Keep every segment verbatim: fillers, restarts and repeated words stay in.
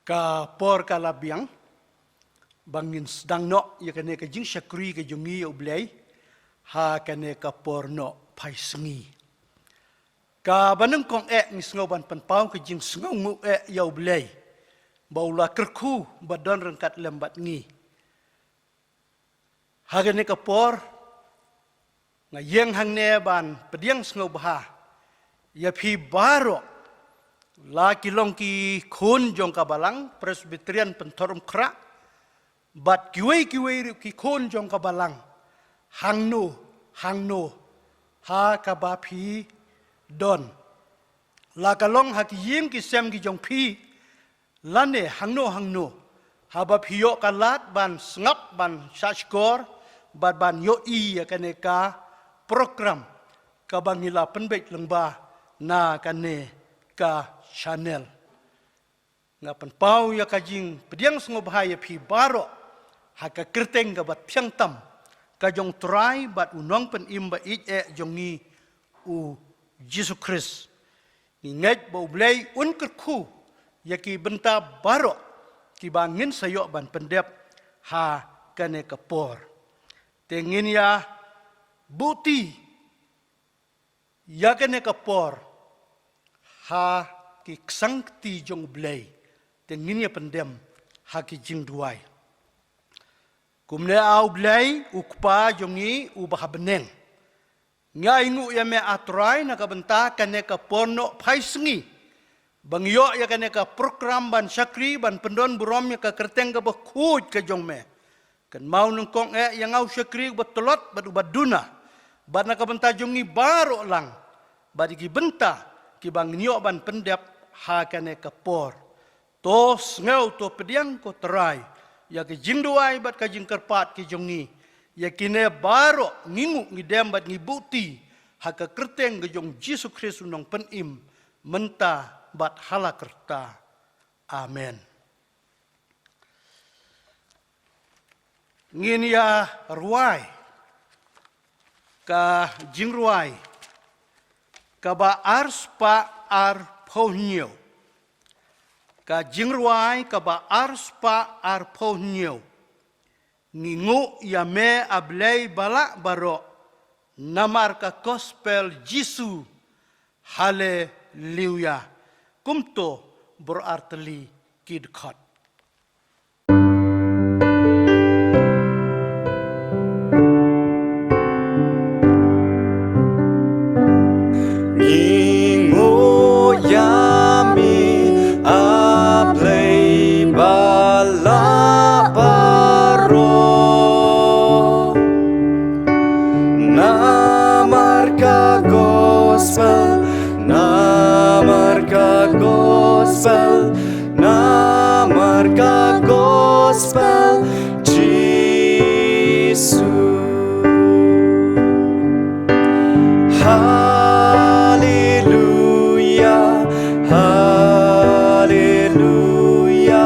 Ka por ka la biang ba ngin sdang noh ïa kane ka jingshakri ka jong ngi ïa U Blei ha kane ka por nohphai sngi. Kaba nyngkong eh ngi sngew ban pynpaw ka jingsngewnguh eh ïa U Blei ba u la kyrkhu ba don ryngkat lem bad ngi. Ha kane ka por nga ïeng hangne ban pdiang sngewbha ïa phi baroh, la ki long ki khun jong ka Balang Presbyterian Pynthorumkhrah bad kiwei kiwei ruh ki khun jong ka Balang hangno hangno ha kaba phi don, la ka long ha ki ïing ki sem ki jong phi lane hangno hangno, haba phi ïoh ka lad ban sngap ban shahshkor bad ban ïohi ïa kane ka program kaba ngi la pynbeit lyngba na kane ka channel. Nga pynpaw ïa ka jingpdiang sngewbha ïa phi baroh ha ka kyrteng kaba thiang tam ka jong U Trai bad U Nongpynim ba ïeit eh jong ngi U Jisu Khrist. Ngi ngeit ba U Blei un kyrkhu ïa ki bynta baroh kiba ngin sa ïoh ban pyndep ha kane ka por. Te ngin ïa buhti ïa kane ka por ha ki ksangkti jong U Blei, te ngin ïa pyndem ha ki jingduwai. Kumne A U Blei, U Kpa jong ngi uba ha bneng, ngi ainguh ïa me A Trai na ka bynta kane ka por nohphai sngi ba ngi ïoh ïa kane ka program ban shakri ban pyndon burom ïa ka kyrteng kaba khuid ka jong me. Kynmaw nyngkong eh ïa nga u shakri uba tlot bad uba duna, bad na ka bynta jong ngi baroh lang bad ïa ki bynta kiba ngin ïoh ban pyndep ha kane ka por. To sngew, to pdiang ko Trai ïa ka jingduwai bad ka jingkyrpad ki jong ngi. Ïa kine baroh ngi nguh ngi dem bad ngi buhti ha ka kyrteng ka jong U Jisu Khrist U Nongpynim, mynta bad hala karta. Amen. Ngin ïa rwai ka jingrwai kaba arspah arphew hynñiew. Ka jingrwai kaba arspah arphew hynñiew. Ngi nguh ïa me A Blei ba lah baroh, namar ka gospel Jisu. Haleluya. Kumto baroh artylli ki dkhot. Ngi nguh ïa me A Blei ba lah baroh. Namar ka gospel, namar ka gospel, namar ka gospel Jisu. Haleluya, haleluya,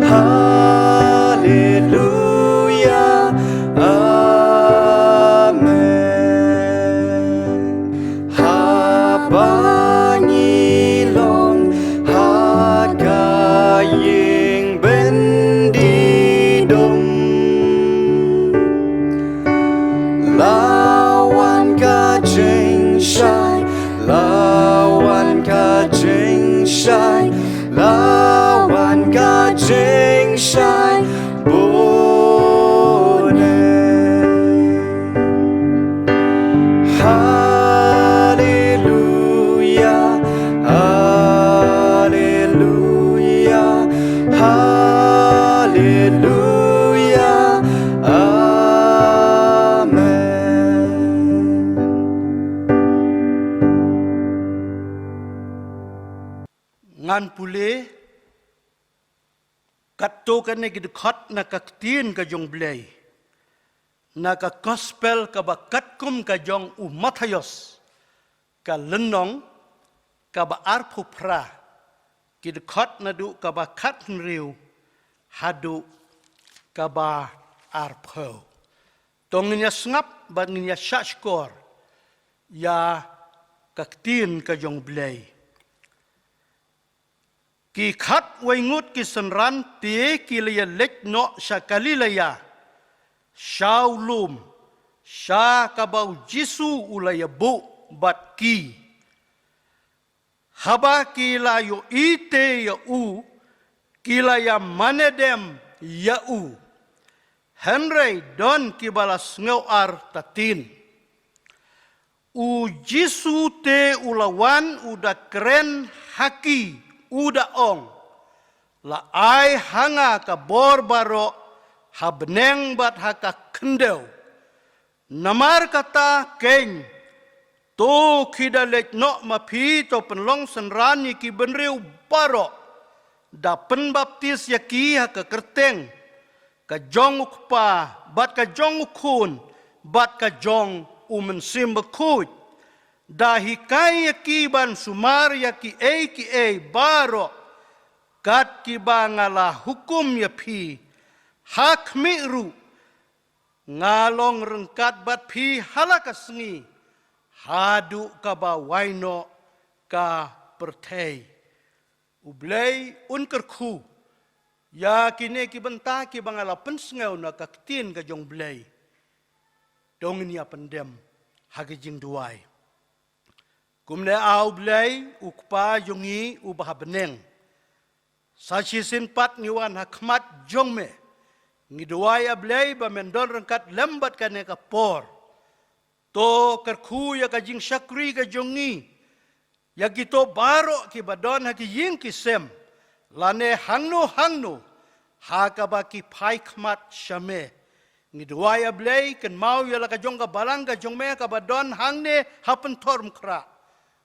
haleluya. Amen. Haba ngi long ha ka ïing bynta dum, la wan ka jingshai, la wan ka jingshai, la wan ka jingshai bun. Haleluya, haleluya, haleluya. Amen. Ngan pule katto katne ki dkhot na ka ktien ka jong U Blei, na ka gospel kaba katkum ka jong u Mathaios, ka lynnong kaba arphew phra, ki dkhot naduh kaba khathynriew haduh kaba arphew. To ngin ïa sngap bad ngin ïa shahshkor ïa ka ktien ka jong U Blei. Ki khatwei ngut ki synran te ki la ïaleit noh sha Galilea, sha u lum, sha kaba u Jisu u la ïabuh bad ki. Haba ki la ïohi te ïa u, ki la ïamane dem ïa u. Hynrei don kiba la sngew artatien. U Jisu te u la wan u da kren ha ki, u da ong, la ai ha nga ka bor baroh ha bneng bad ha ka khyndew. Namar kata keiñ, to khie da leit noh ma phi, to pynlong synran ïa ki bynriew baroh, da pynbaptis ïa ki ha ka kyrteng ka jong u Kpa, bad ka jong u Khun, bad ka jong u Mynsiem Bakhuid. Da hikai ïa ki ban sumar ïa kiei kiei baroh kat kiba nga la hukum ïa phi. Ha khmih ruh, nga long ryngkat bad phi ha la ka sngi, haduh kaba wai noh ka pyrthei. U Blei un kyrkhu ïa kine ki bynta kiba nga la pynsngew na ka ktien ka jong u Blei. To ngin ïa pyndem ha ka jingduwai. Kumne A U Blei, u Kpa jong ngi uba ha bneng, sa shisien pat ngi wan ha khmat jong me. Ngi duwai A Blei ba men don ryngkat lem bad kane ka por. To kyrkhu ïa ka jingshakri ka jong ngi, ïa kito baroh kiba don ha ki ïing ki sem, lane hangno hangno ha kaba ki phai khmat sha me. Ngi duwai A Blei, kynmaw ïa la ka jong ka balang ka jong me kaba don hangne ha Pynthorumkhrah.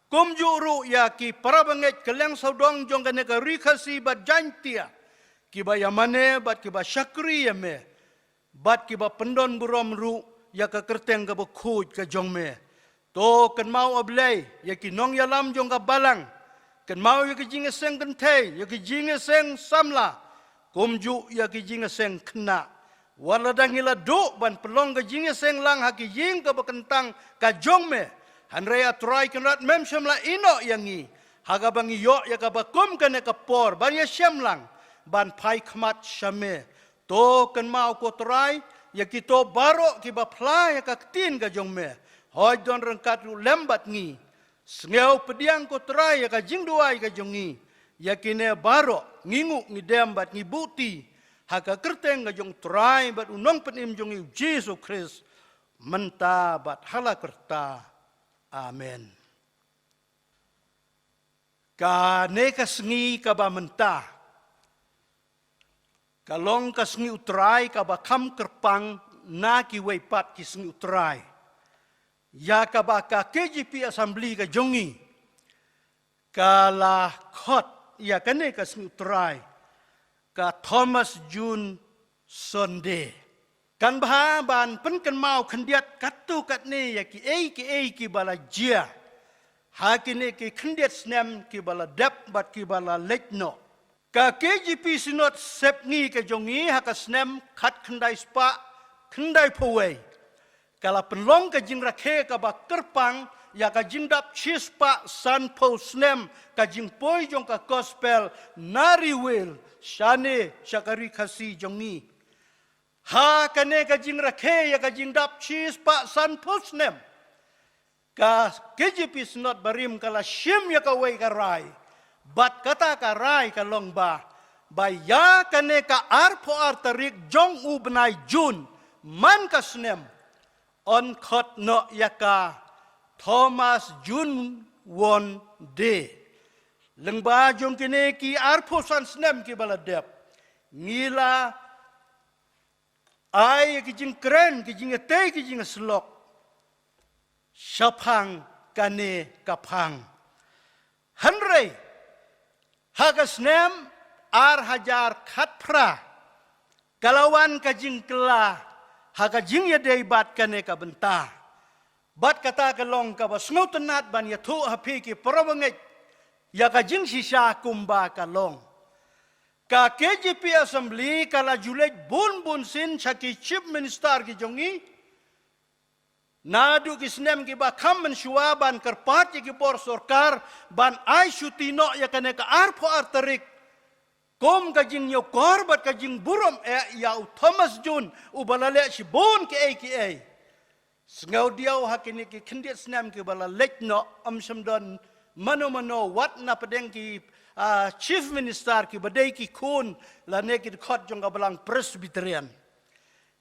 Kumjuh ruh ïa ki para bangeit kylleng sawdong jong kane ka Ri Khasi bad Jaintia, kiba ïamane bad kiba shakri ïa me, bad kiba pyndon burom ruh ïa ka kyrteng kaba khuid ka jong me. To kynmaw A Blei ïa ki nongïalam jong ka balang. Kynmaw ïa ki jingïaseng kynthei, ïa ki jingïaseng samla, kumjuh ïa ki jingïaseng khynnah. Wat lada ngi la duh ban pynlong ka jingïaseng lang ha ki ïing kaba kyntang ka jong me, hynrei A Trai Kynrad, mem shym la ïehnoh ïa ngi ha kaba ngi ïoh ïa kaba kum kane ka por ban ïashem lang, ban phai khmat sha me. To kynmaw ko Trai ïa kito baroh kiba phla ïa ka ktien ka jong me. Hooid, don ryngkat ruh lem bad ngi. Sngewpdiang ko Trai ïa ka jingduwai ka jong ngi. Ïa kine baroh ngi nguh ngi dem bad ngi buhti ha ka kyrteng ka jong u Trai bad u Nongpynim jong ngi u Jisu Khrist, mynta bad ha la karta. Amen. Kane ka sngi kaba mynta ka long ka sngi U Trai kaba kham kyrpang na kiwei pat ki sngi U Trai, ïa kaba ka K J P Assembly ka jong ngi ka la khot ïa kane ka sngi U Trai ka Thomas Jones Sunday. Kan bha ban pynkynmaw khyndiat katto katne ïa kiei kiei kiba la jia ha kine ki khyndiat snem kiba la dep bad kiba la leit noh. Ka K J P Synod Sepngi ka jong ngi ha ka snem khatkhyndai spah khyndaiphew wei ka la pynlong ka jingrakhe kaba kyrpang ïa ka jingdap shispah sanphew snem ka jingpoi jong ka Gospel na Ri Wales shane sha ka Ri Khasi jong ngi. Ha kane ka jingrakhe ïa ka jingdap shispah sanphew snem, ka K J P Synod barim ka la shim ïa kawei ka rai, bad kata ka rai ka long ba, ba ïa kane ka arphew ar tarik jong u bnai Jun man ka snem, yn khot noh ïa ka Thomas Jones One Day. Lyngba jong kine ki arphew san snem kiba la dep, ngi la ai ki jingkren, ki jingïatei, ki jingïasyllok shaphang kane ka phang. Hynrei ha ka snem ar hajar khatphra ka la wan ka jingkylla ha ka jingïadei bad kane ka bynta. Bad kata ka long kaba sngewtynnat ban ïathuh ha phi ki para bangeit ïa ka jingshisha kumba ka long. Ka K J P Assembly ka la ju leit bun bun sien sha ki Chief Minister ki jong ngi naduh ki snem kiba kham mynshuwa ban kyrpad ïa ki bor sorkar ban ai shuti noh ïa kane ka arphew ar tarik Kum ka jingïakor bad ka jingburom eh ïa u Thomas Jones uba la leh shibun kiei kiei. Sngewdiaw ha kine ki khyndiat snem kiba la leit noh, ym shym don mano mano wat na pdeng ki, ah, Chief Minister kiba dei ki khun lane ki dkhot jong ka Balang Presbyterian.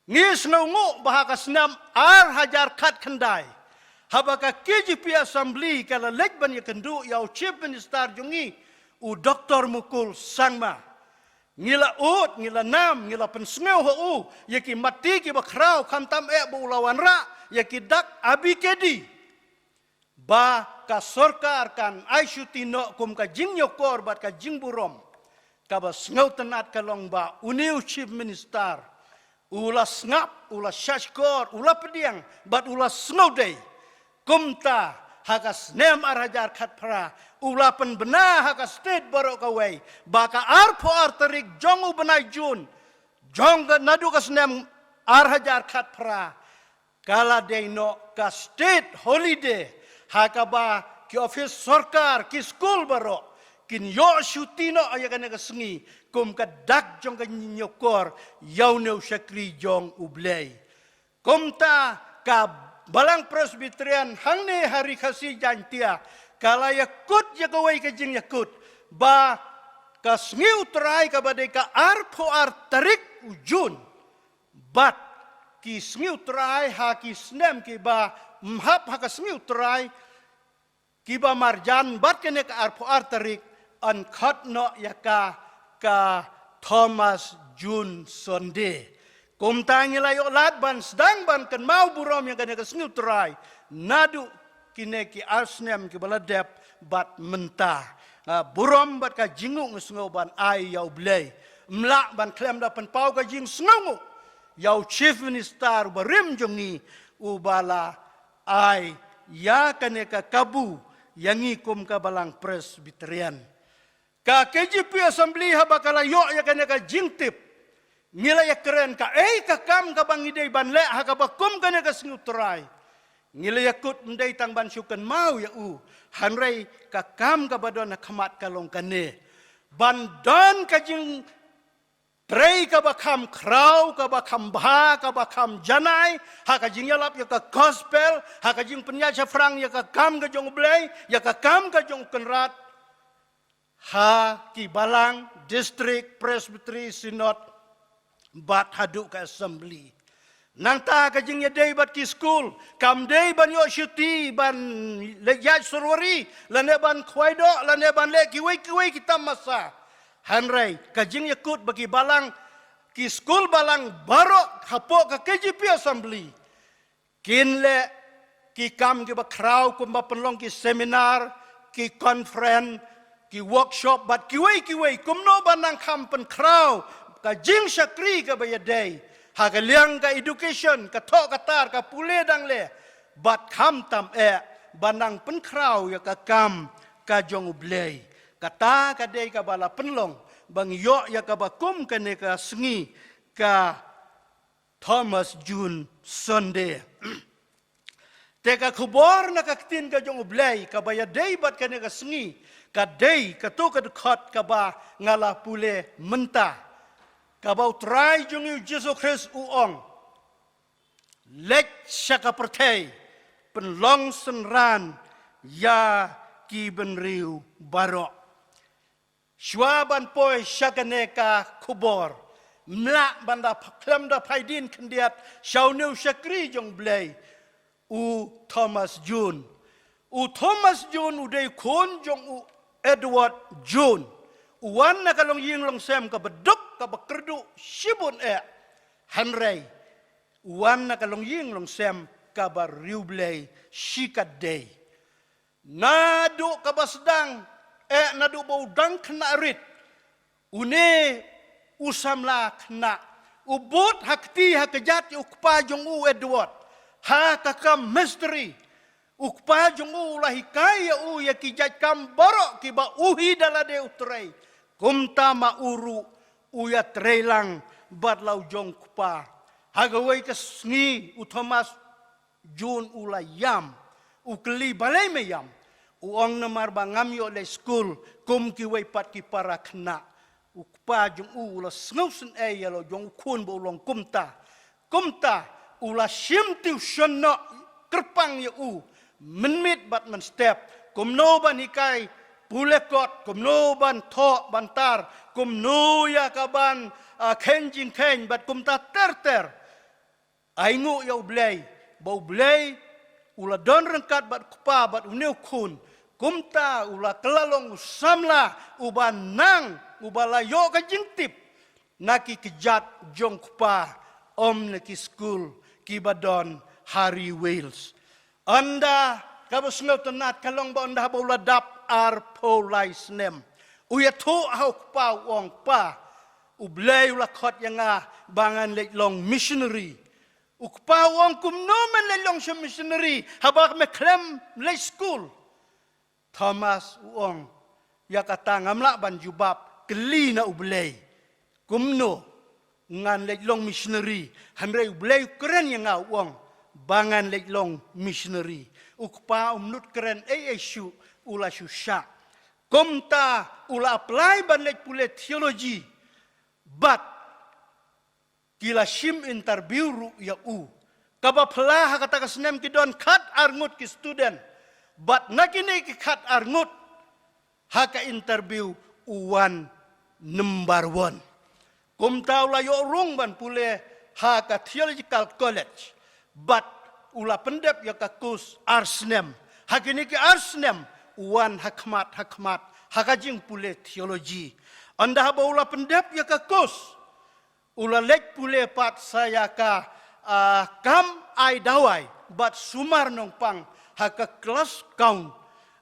Ngi sngewnguh ba ha ka snem ar hajar khatkhyndai, haba ka K J P Assembly ka la leit ban ïakynduh ïa u Chief Minister jong ngi, u Doctor Mukul Sangma. Ngi la ud, ngi la nam, ngi la pynsngew ha u ïa ki matti kiba khraw, khamtam eh ba u la wanrah ïa ki dak A B K D. Ba ka sorkar kan ai shuti noh kum ka jingïakor bad ka jingburom. Kaba sngewtynnat ka long ba une u Chief Minister u la sngap, u la shahshkor, u la pdiang bad u la sngewdei. Kumta ha ka snem ar hajar khatphra u la pynbna ha ka state baroh kawei ba ka arphew ar tarik jong u bnai June jong ka, naduh ka snem ar hajar khatphra, ka la dei noh ka state holiday, ha kaba ki office sorkar, ki skul baroh kin ïoh shuti noh ïa kane ka sngi kum ka dak jong ka jingïakor ïa une u shakri jong U Blei. Kumta ka Balang Presbyterian hangne ha Ri Khasi Jaiñtia ka la ïakut ïa kawei ka jingïakut ba ka sngi U Trai kaba dei ka arphew ar tarik u June, bad ki sngi U Trai ha ki snem kiba ym hap ha ka sngi U Trai, kiba marjan bad kane ka arphew ar tarik, yn khot noh ïa ka ka Thomas Jones Sunday. Kumta ngi la ïoh lad ban sdang ban kynmaw burom ïa kane ka sngi U Trai naduh kine ki ar snem kiba la dep bad mynta. Ah, burom bad ka jingnguh ngi sngew ban ai ïa U Blei. Ym lah ban khlem da pynpaw ka jingsngewnguh ïa u Chief Minister uba rim jong ngi, uba la ai ïa kane ka kabu ïa ngi kum ka Balang Presbyterian. Ka K J P Assembly haba ka la ïoh ïa kane ka jingtip, ngi la ïakren kaei ka kam kaba ngi dei ban leh ha kaba kum kane ka sngi U Trai. Ngi la ïakut ym dei tang ban shu kynmaw ïa u, hynrei ka kam kaba don ha khmat ka long kane: ban don ka jing trei kaba kham khraw, kaba kham bha, kaba kham janai ha ka jingïalap ïa ka gospel, ha ka jingpynïaid shaphrang ïa ka kam ka jong U Blei, ïa ka kam ka jong U Kynrad, ha ki balang, district, presbytery, synod, bad haduh ka assembly. Nangta ka jingïadei bad ki skul kam dei ban ïoh shuti ban leit ïaid suwari, lane ban khwai doh, lane ban leh kiwei kiwei ki tamasa. Hynrei ka jingïakut ba ki balang, ki skul balang baroh hapoh ka K J P Assembly kin leh ki kam kiba khraw kumba pynlong ki seminar, ki conference, ki workshop bad kiwei kiwei, kumno ban nang kham pynkhraw ka jingshakri kaba ïadei ha ka liang ka education, ka thoh ka tar, ka pule dang leh, bad khamtam eh ban nang pynkhraw ïa ka kam ka jong U Blei. Kata ka dei kaba la pynlong ba ngi ïoh ïa kaba kum kane ka sngi ka Thomas Jones Sunday. Te ka khubor na ka ktien ka jong U Blei kaba ïadei bad kane ka sngi ka dei kato ka dkhot kaba nga la pule mynta, kaba U Trai jong ngi U Jisu Khrist u ong: Leit sha ka pyrthei, pynlong synran ïa ki bynriew baroh. Shuwa ban poi sha kane ka khubor, ym lah ban da ph-, khlem da phai dien khyndiat sha une u shakri jong U Blei, u Thomas Jones. U Thomas Jones u dei khun jong u Edward Jones. U wan na ka longïing longsem kaba duk, kaba kyrduh shibun eh. Hynrei u wan na ka longïing longsem kaba riewblei shikatdei. Naduh kaba sdang, eh, naduh ba u dang khynnah rit, une u samla khynnah u bud ha kti ha kjat ïa u kpa jong u, Edward, ha ka kam mistri. U kpa jong u u la hikai ïa u ïa ki jait kam baroh kiba u hi da lade u trei. Kumta ma u ruh u ïatrei lang bad la u jong u kpa. Ha kawei ka sngi u Thomas Jones u la ïam. U kylli balei me ïam. U ong namar ba ngam ïoh leit skul kum kiwei pat ki para khynnah. U kpa jong u u la sngewsynei ïa la jong u khun ba u long kumta. Kumta u la shim tuition noh kyrpang ïa u mynmiet bad mynstep. Kumno ban hikai pule kot, kumno ban thoh ban tar, kumno ïa ka ban, ah, kheiñ jingkheiñ bad kumta ter ter. Ai nguh ïa U Blei, ba U Blei u la don ryngkat bad u kpa bad une u khun. Kumta u la kylla long u samla uba nang, uba la ïoh ka jingtip na ki kjat jong u kpa, ym na ki skul kiba don ha ri Wales. Ynda kaba sngewtynnat ka long ba ynda ba u la dap arphew lai snem, u ïathuh ha u kpa, u ong, "Kpa, U Blei u la khot ïa nga ba ngan leit long missionary." U kpa u ong, "Kumno men leit long sha missionary haba me khlem leit skul?" Thomas u ong, "Ïa kata ngam lah ban jubab, kylli na U Blei. Kumno ngan leit long missionary, hynrei U Blei u kren ïa nga, u ong ba ngan leit long missionary." U kpa um nud kren ei ei shuh, u la shu shah. Kumta u la apply ban leit pule theology. Bad ki la shim interview ruh ïa u. Kaba phylla ha kata ka snem ki don khat ar ngut ki student. Bad na kine ki khat ar ngut ha ka interview u wan number one. Kumta u la ïoh rung ban pule ha ka theological college. Bad u la pyndep ïa ka course ar snem. Ha kine ki ar snem u wan ha khmat ha khmat ha ka jingpule theology. Ynda haba u la pyndep ïa ka course, u la leit pule pat sa ïa ka, ah, kam ai dawai bad sumar nongpang ha ka Glasgow,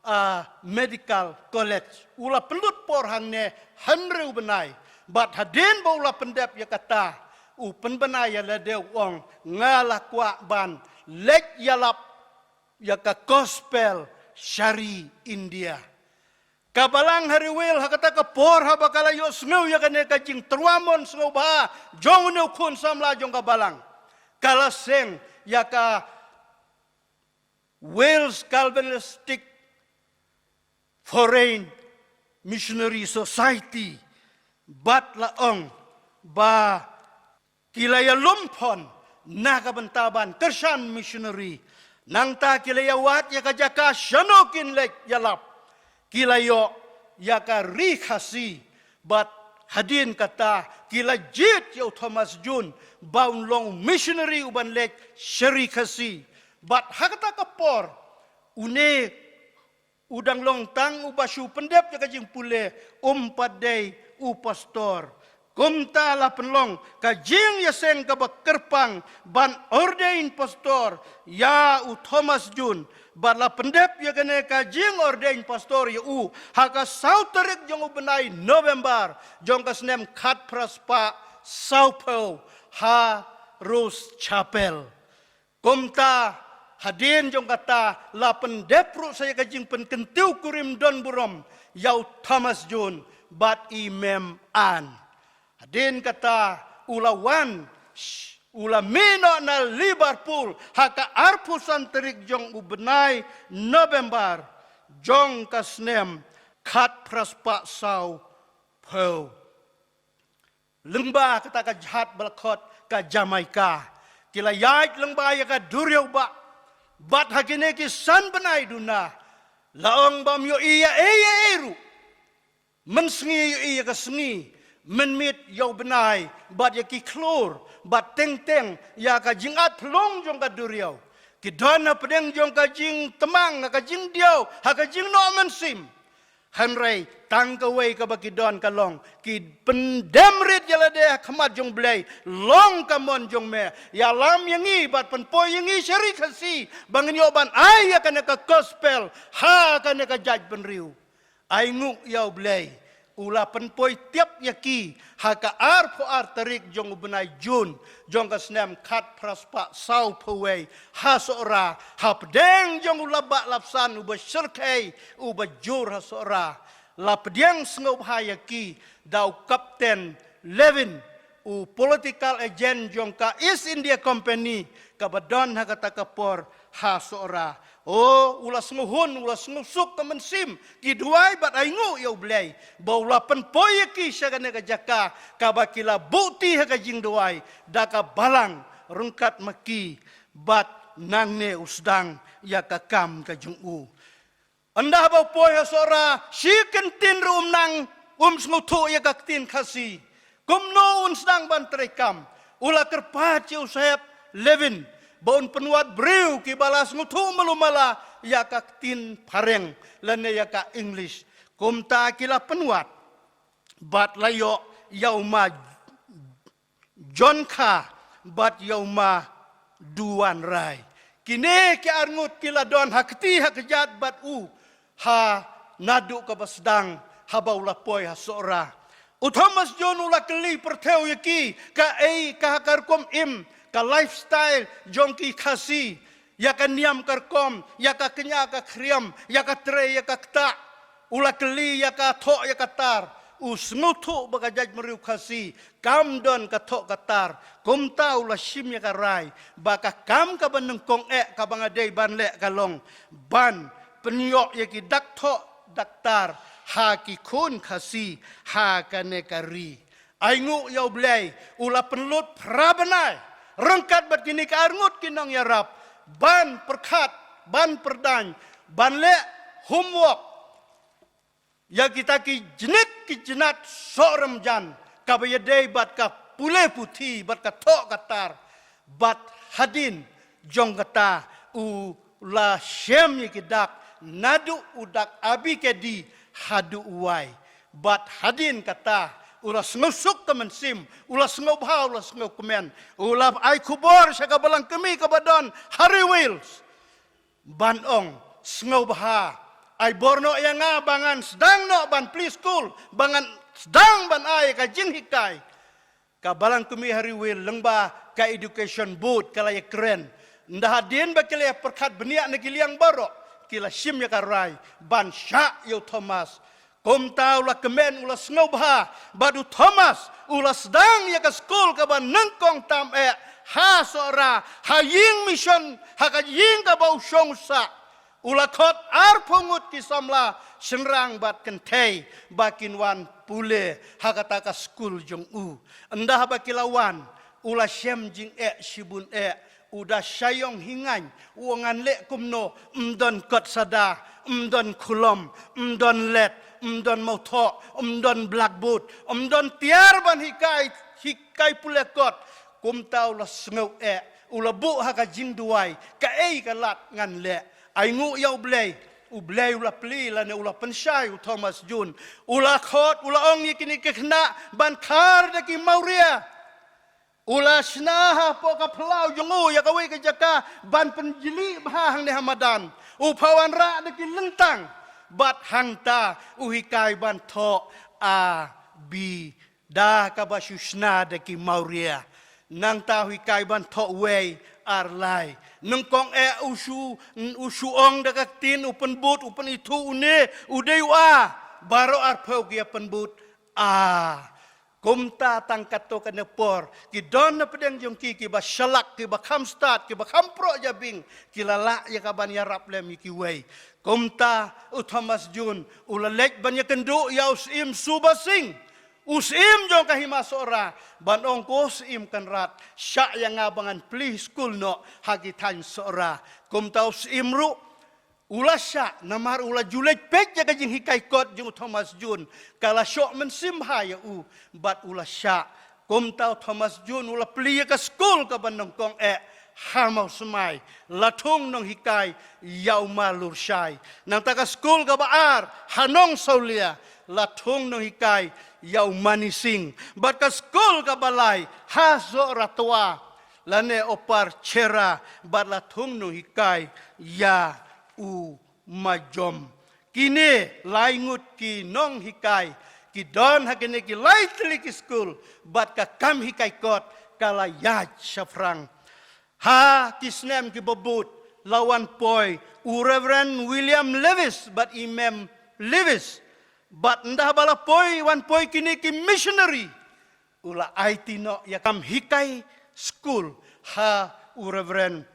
ah, Medical College. U la pynlut por hangne hynriew bnai. Bad hadien ba u la pyndep ïa kata, u pynbna ïa lade, u ong, "Nga la kwah ban leit ïalap ïa ka gospel sha ri India." Ka balang ha ri Wales ha kata ka por haba ka la ïohsngew ïa kane ka jingtyrwa mon sngewbha jong une u khun samla jong ka balang, ka la seng ïa ka Wales Calvinistic Foreign Missionary Society bad la ong ba ki la ïalum phon na ka bynta ban kyrshan missionary. Nangta ki la ïawad ïa ka jaka shano kin leit ïalap. Ki la ïoh ïa ka ri Khasi. Bad hadien kata ki la jied ïa u Thomas Jones ba un long missionary uban leit sha ri Khasi. Bad ha kata ka por une u dang long tang uba shu pyndep ïa ka jingpule, um pat dei u pastor. Kumta la pynlong ka jingïaseng kaba kyrpang ban ordain pastor ïa u Thomas Jones. Bad la pyndep ïa kane ka jingordain pastor ïa u ha ka saw tarik jong u bnai November jong ka snem khatphra spah sawphew ha Rose Chapel. Kumta hadien jong kata la pyndep ruh sa ïa ka jingpynkyntiew kurim don burom ïa u Thomas Jones bad i Mem Ann. Hadien kata u la wan, sh-, u la mih noh na Liverpool ha ka arphew san tarik jong u bnai November jong ka snem khatphra spah sawphew. Lyngba kata ka jhat ba la khot ka Jamaica, ki la ïaid lyngba ïa ka duriaw bah. Bad ha kine ki san bnai duna, la ong bym ïohi ïa ei ïa ei ruh. Mynsngi ïohi ïa ka sngi, mynmiet ïa u bnai, bad ïa ki khlur, bad teng teng ïa ka jingat phlung jong ka duriaw. Ki don hapdeng jong ka jingtmang, ha ka jingdiaw, ha ka jingnoh mynsiem. Hynrei tang kawei kaba ki don ka long, ki pyndem rit ïa lade ha khmat jong u Blei, long ka mon jong me. Ïalam ïa ngi bad pynpoi ïa ngi sha ri Khasi ba ngin ïoh ban ai ïa kane ka gospel ha kane ka jaitbynriew. Ai nguh ïa u Blei, u la pynpoi tiap ïa ki ha ka arphew ar tarik jong u bnai Jun jong ka snem khatphra spah sawphew wei ha Sohra, hapdeng jong u lapbah lapsan uba shyrkhei uba jur ha Sohra. La pdiang sngewbha ïa ki da u Captain Levin, u political agent jong ka East India Company kaba don ha kata ka por ha Sohra. O, u la sngewhun, u la sngewsuk ka mynsiem ki Dwai bad ainguh ïa U Blei ba u la pynpoi ïa ki sha kane ka jaka kaba ki la buhti ha ka jingduwai da ka balang ryngkat ma ki, bad nangne u sdang ïa ka kam ka jong u. Ynda ba u poi ha Sohra, shi kyntien ruh um nang, um sngewthuh ïa ka ktien Khasi. Kumno un sdang ban treikam? U la kyrpad ïa u Saheb Levin ba un pynwad briew kiba la sngewthuh malu mala ïa ka ktien Phareng lane ïa ka English. Kumta ki la pynwad bad la ïoh ïa u ma John Kha bad ïa u ma Duwan Rai. Kine ki arngut ki la don ha kti ha kjat bad u ha naduh kaba sdang haba u la poi ha Sohra. U Thomas Jones u la kylli pyrthew ïa ki kaei ka ha ka rukom im, ka lifestyle jong ki Khasi, ïa ka niam ka rukom, ïa ka kñia ka khriam, ïa ka trei ïa ka ktah. U la kylli ïa ka thoh ïa ka tar. U sngewthuh ba ka jaitbynriew Khasi kam don ka thoh ka tar. Kumta u la shim ïa ka rai ba ka kam kaba nyngkong eh kaba nga dei ban leh ka long ban pynïoh ïa ki dak thoh dak tar ha ki khun Khasi ha kane ka ri. Ainguh ïa U Blei, u la pynlut phra bnai ryngkat bad kine ki arngut ki nongïarap ban pyrkhat, ban pyrdaiñ, ban leh homework ïa kita ki jnit ki jnat soh rymjan kaba ïadei bad ka pule puthi bad ka thoh ka tar. Bad hadien jong kata u la shem ïa ki dak naduh u dak A B K D haduh u wai. Bad hadien kata u la sngewsuk ka mynsiem, u la sngewbha, u la sngewkmen, u la ai khubor sha ka balang kmie kaba don ha Ri Wales ban ong, sngewbha, ai bor noh ïa nga ba ngan sdang noh ban plie skul, ba ngan sdang ban ai ka jinghikai. Ka balang kmie ha Ri Wales lyngba ka Education Board ka la ïakren. Ynda hadien ba ki la ïa pyrkhat bniah na ki liang baroh, ki la shim ïa ka rai ban shah ïa u Thomas. Kumta u la kmen, u la sngewbha bad u Thomas u la sdang ïa ka skul kaba nyngkong tam eh ha Sohra, ha ïing mission, ha ka ïing kaba u shong u sah. U la khot arphew ngut ki samla shynrang bad kynthei ba kin wan pule ha kata ka skul jong u. Ynda haba ki la wan, u la shem jingeh shibun eh, u da shaiong hi ngaiñ, u ong ngan leh kumno, ym don kot sada, ym don khulom, ym don let, ym don mawthoh, ym don blackboard, ym don tiar ban hikai, hikai pule kot. Kumta u la sngew eh, u la buh ha ka jingduwai, kaei ka lad ngan leh. Ainguh ïa U Blei, U Blei u la plie lane u la pynshai u Thomas Jones. U la khot, u la ong ïa kine ki khynnah ban khar da ki mawria. U la shna hapoh ka phyllaw jong u ïa kawei ka jaka ban pynjli bha hangne ha madan. U pha wanrah da ki lyntang bad hangta u hikai ban thoh A B da kaba shu shna da ki mawria. Nangta u hikai ban thoh wei ar lai. Nyngkong eh u shu, u shu ong da ka ktien, u pynbud, u pynithuh, une u dei u A. Baroh arphew ki ïa pynbud A. Kumta tang katto katne por ki don na pdeng jong ki kiba shalak, kiba kham stad, kiba kham proh jabieng, ki la lah ïa ka ban ïarap lem ïa kiwei. Kumta u Thomas Jones u la leit ban ïakynduh ïa u Syiem Suba Singh, u Syiem jong ka Hima Sohra, ban ong, ko Syiem Kynrad, shah ïa nga ba ngan plie skul noh ha ki thaiñ Sohra. Kumta u Syiem ruh u la shah, namar u la ju leit peit ïa ka jinghikai kot jong u Thomas Jones, ka la shoh mynsiem bha ïa u bad u la shah. Kumta u Thomas Jones u la plie ïa ka skul kaba nyngkong eh ha Mawsmai, la thung nonghikai ïa u Ma Lurshai. Nangta ka skul kaba ar ha Nongsawlia, la thung nonghikai ïa u Mani Singh. Bad ka skul kaba lai ha Sohra Twa, lane Upper Chera, bad la thung nonghikai ïa u Ma Jom. Kine lai ngut ki nonghikai ki don ha kine ki lai tylli ki skul, bad ka kam hikai kot ka la ïaid shaphrang. Ha ki snem kiba bud la wan poi u Reverend William Lewis bad i Mem Lewis. Bad ynda ba la poi, wan poi kine ki missionary, u la aiti noh ïa ka kam hikai skul ha u Reverend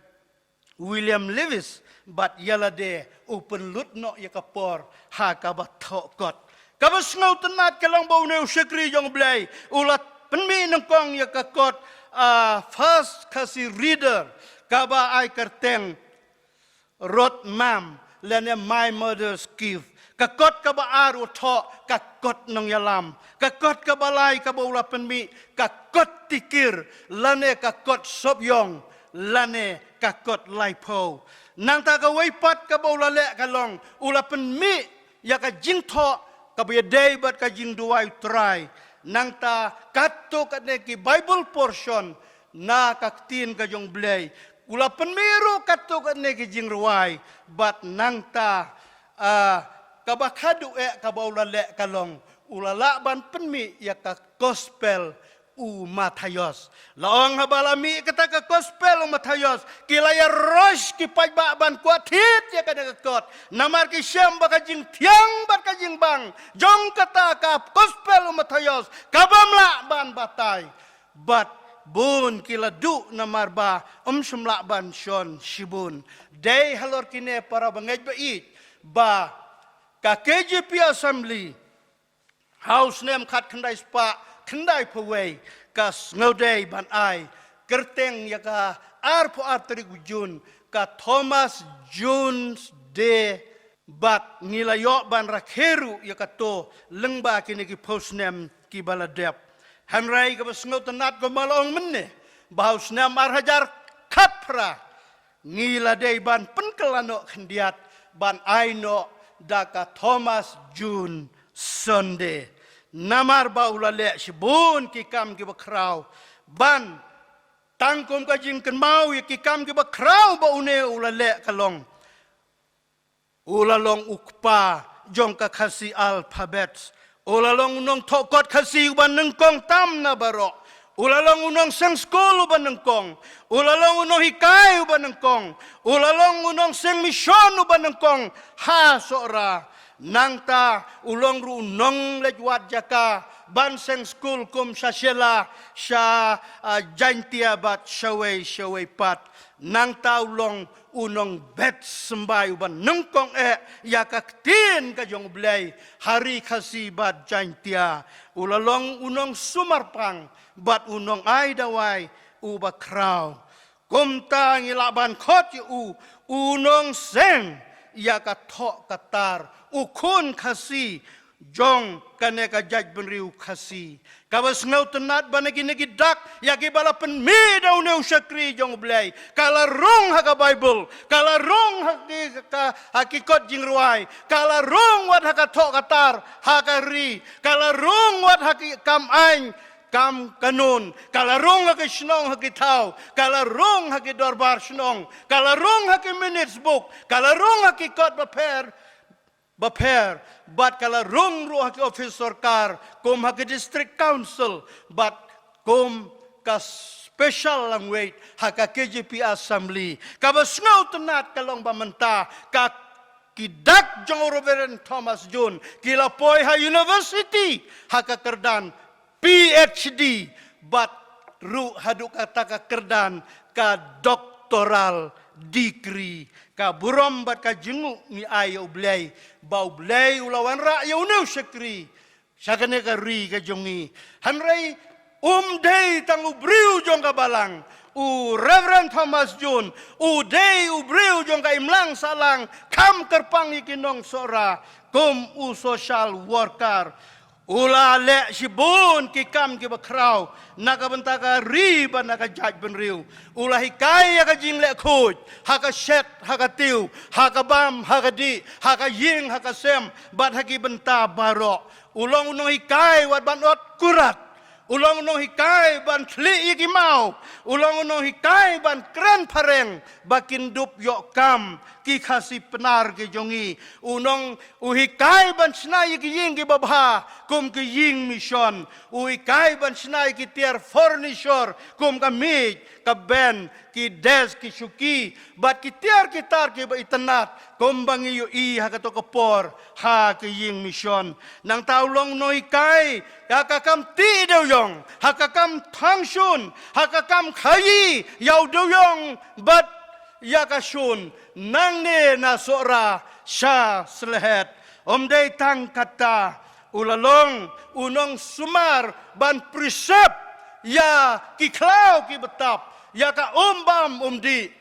William Lewis, bad ïa lade u pynlut noh ïa ka por ha kaba thoh kot. Kaba sngewtynnat ka long ba une u shakri jong U Blei u la pynmih nyngkong ïa ka kot, ah, First Khasi Reader, kaba ai kyrteng Rot Mam lane My Mother's Gift. Ka kot kaba ar u thoh Ka Kot Nongïalam. Ka kot kaba lai kaba u la pynmih Ka Kot Tikir lane Ka Kot Sopïong lane Ka Kot Laiphew. Nangta kawei pat kaba u la leh ka long u la pynmih ïa ka jingthoh kaba ïadei bad ka jingduwai U Trai. Nangta katto katne ki Bible portion na ka ktien ka jong U Blei. U la pynmih ruh katto katne ki jingrwai. Bad nangta, ah, kaba khadduh eh kaba u la leh ka long u la lah ban pynmih ïa ka Gospel u Mathaios. La ong haba la mih kata ka Gospel u Mathaios, ki la ïarosh ki paidbah ban kwah thied ïa kane ka kot. Namar ki shem ba ka jingthiang bad ka jingbang jong kata ka Gospel u Mathaios ka bym lah ban batai. Bad bun ki la duh namar ba ym shym lah ban shon shibun. Dei halor kine para bangeit ba ïeit ba ka K J P Assembly ha u snem khatkhyndai spah khyndaiphew wei ka sngewdei ban ai kyrteng ïa ka arphew ar tarik u Jun ka Thomas Jones Day. Bad ngi la ïoh ban rakhe ruh ïa kato lyngba kine ki phew snem kiba la dep. Hynrei kaba sngewtynnat kumba la ong mynne ba ha u snem ar hajar khatphra ngi la dei ban pynkylla noh khyndiat ban ai noh da ka Thomas Jones Sunday. Namar ba u la leh shibun ki kam kiba khraw ban tang kum ka jingkynmaw ïa ki kam kiba khraw ba une u la leh ka long u la long u kpa jong ka Khasi alphabet. U la long u nongthoh kot Khasi uba nyngkong tam na baroh. U la long u nongseng skul uba nyngkong. U la long u nonghikai uba nyngkong. U la long u nongseng mission uba nyngkong ha Sohra. Nangta u long ruh u nongleit wad jaka ban seng skul kum sha Shella, sha, ah, Jaintia bad shawei shawei pat. Nangta u long u nongbet symbai uba nyngkong eh ïa ka ktien ka jong U Blei ha Ri Khasi bad Jaintia. U la long u nongsumar pang bad u nongai dawai uba khraw. Kumta ngi lah ban khot ïa u u nongseng ïa ka thoh ka tar, u khun Khasi jong kane ka jaitbynriew Khasi. Kaba sngewtynnat ba na kine ki dak ïa kiba la pynmih da une u shakri jong U Blei, ka la rung ha ka Baibl, ka la rung ha ki, ka, ha ki kot jingrwai, ka la rung wat ha ka thoh ka tar ha ka ri, ka la rung wat ha ki kam aiñ kam kanun, ka la rung ha ki shnong ha ki thaw, ka la rung ha ki dorbar shnong, ka la rung ha ki minutes book, ka la rung ha ki kot bapher bapher, bad ka la rung ruh ha ki office sorkar, kum ha ki district council, bad kum ka special language ha ka K J P Assembly. Kaba sngewtynnat ka long ba mynta ka ki dak jong u Reverend Thomas Jones ki la poi ha university ha ka kyrdan P H D, bad ruh haduh kata ka kyrdan ka doctoral degree. Ka burom bad ka jingnguh ngi ai ïa U Blei ba U Blei u la wanrah ïa une u shakri sha kane ka ri ka jong ngi. Hynrei um dei tang u briew jong ka balang, u Reverend Thomas Jones u dei u briew jong ka imlang sahlang, kham kyrpang ïa ki nong Sohra kum u social worker. U la leh shibun ki kam kiba khraw na ka bynta ka ri bad na ka jaitbynriew. U la hikai ïa ka jingleh khuid ha ka shet ha ka tiew, ha ka bam ha ka dih, ha ka ïing ha ka sem, bad ha ki bynta baroh. U long u nonghikai wat ban ot kurat. U long u nonghikai ban thlieh ïa ki maw. U long u nonghikai ban kren phareng ba kin dup ïoh kam ki Khasi Pnar ki jong ngi. U nong u hikai ban shna ïa ki ïing kiba bha kum ki ïing mission. U hikai ban shna ïa ki tiar furniture kum ka miej, ka bench, ki desk, ki shuki, bad ki tiar ki tar kiba itynnat kum ba ngi ïohi ha kato ka por ha ki ïing mission. Nangta u long u nonghikai ha ka kam tih dewiong, ha ka kam thang shun, ha ka kam khaïi ïa u dewiong bad ïa ka shun, nangne na Sohra sha Sylhet. Ym dei tang kata, u la long u nongsumar ban preserve ïa ki khlaw ki btap, ïa ka um bam um dih.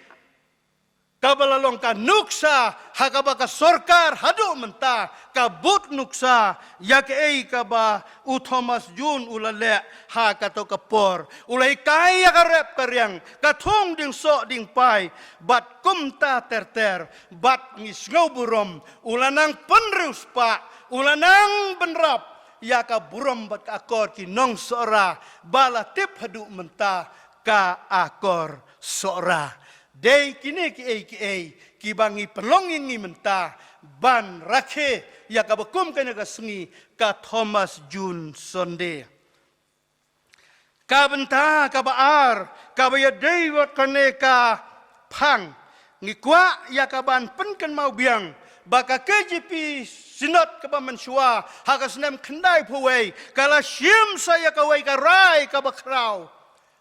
Kaba la long ka nuksa ha kaba ka sorkar haduh mynta ka bud nuksa ïa kaei kaba u Thomas June u la leh ha kato ka por. U la hikai ïa ka rep ka riang, ka thung dieng soh dieng pai, bad kumta ter ter, bad ngi sngew burom, u la nang pynriewspah, u la nang bynrap ïa ka burom bad ka akor ki nongsohra ba la tip haduh mynta ka akor Sohra. Dei kine kiei kiei kiba ngi pynlong ïa ngi mynta ban rakhe ïa kaba kum kane ka sngi ka Thomas June Sunday. Ka bynta kaba ar kaba ïadei wat kane ka phang, ngi kwah ïa ka ban pynkynmaw biang ba ka K J P Synod kaba mynshuwa ha ka snem khyndai phew wei ka la shim sa ïa kawei ka rai kaba khraw.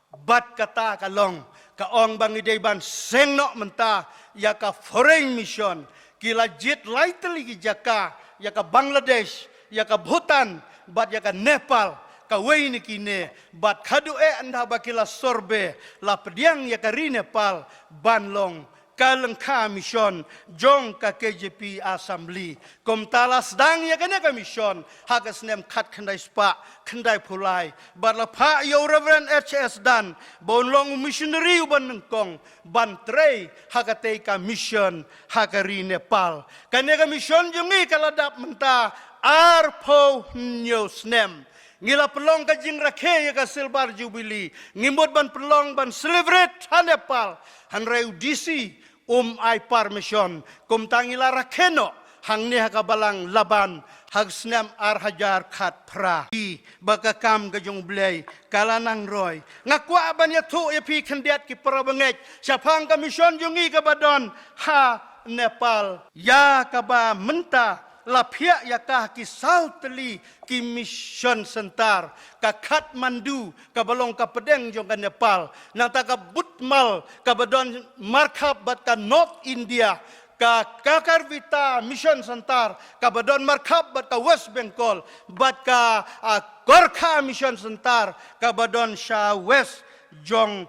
Bad kata ka long, ka ong ba ngi dei ban seng noh mynta ïa ka foreign mission. Ki la jied lai tylli ki jaka, ïa ka Bangladesh, ïa ka Bhutan, bad ïa ka Nepal, kawei na kine, bad haduh eh ynda ba ki la survey, la pdiang ïa ka ri Nepal ban long ka lyngkha mission jong ka K J P Assembly. Kumta la sdang ïa kane ka mission ha ka snem khatkhyndai spah khyndai phew lai, bad la phah ïa u Reverend H S Dan ba un long u missionary uba nyngkong ban trei ha katei ka mission ha ka ri Nepal. Kane ka mission jong ngi ka la dap mynta arphew hynñiew snem. Ngi la pynlong ka jingrakhe ïa ka Silver Jubilee. Ngi mut ban pynlong ban celebrate ha Nepal. Hynrei u D C um ai permission. Kumta ngi la rakhe noh hangne ha ka Balang Laban ha ka snem ar hajar khatphra. Ba ka kam ka jong U Blei ka la nang roi. Nga kwah ban ïathuh ïa phi khyndiat ki para bangeit shaphang ka mission jong ngi kaba don ha Nepal. Ïa kaba mynta la phiah ïa ka ki saw tylli ki mission center, ka Kathmandu kaba long ka pdeng jong ka Nepal, nangta ka Butmal kaba don markhap bad ka North India, ka Kakarvita Mission Center kaba don markhap bad ka West Bengal, bad ka, ah, Gorkha Mission Center kaba don sha West jong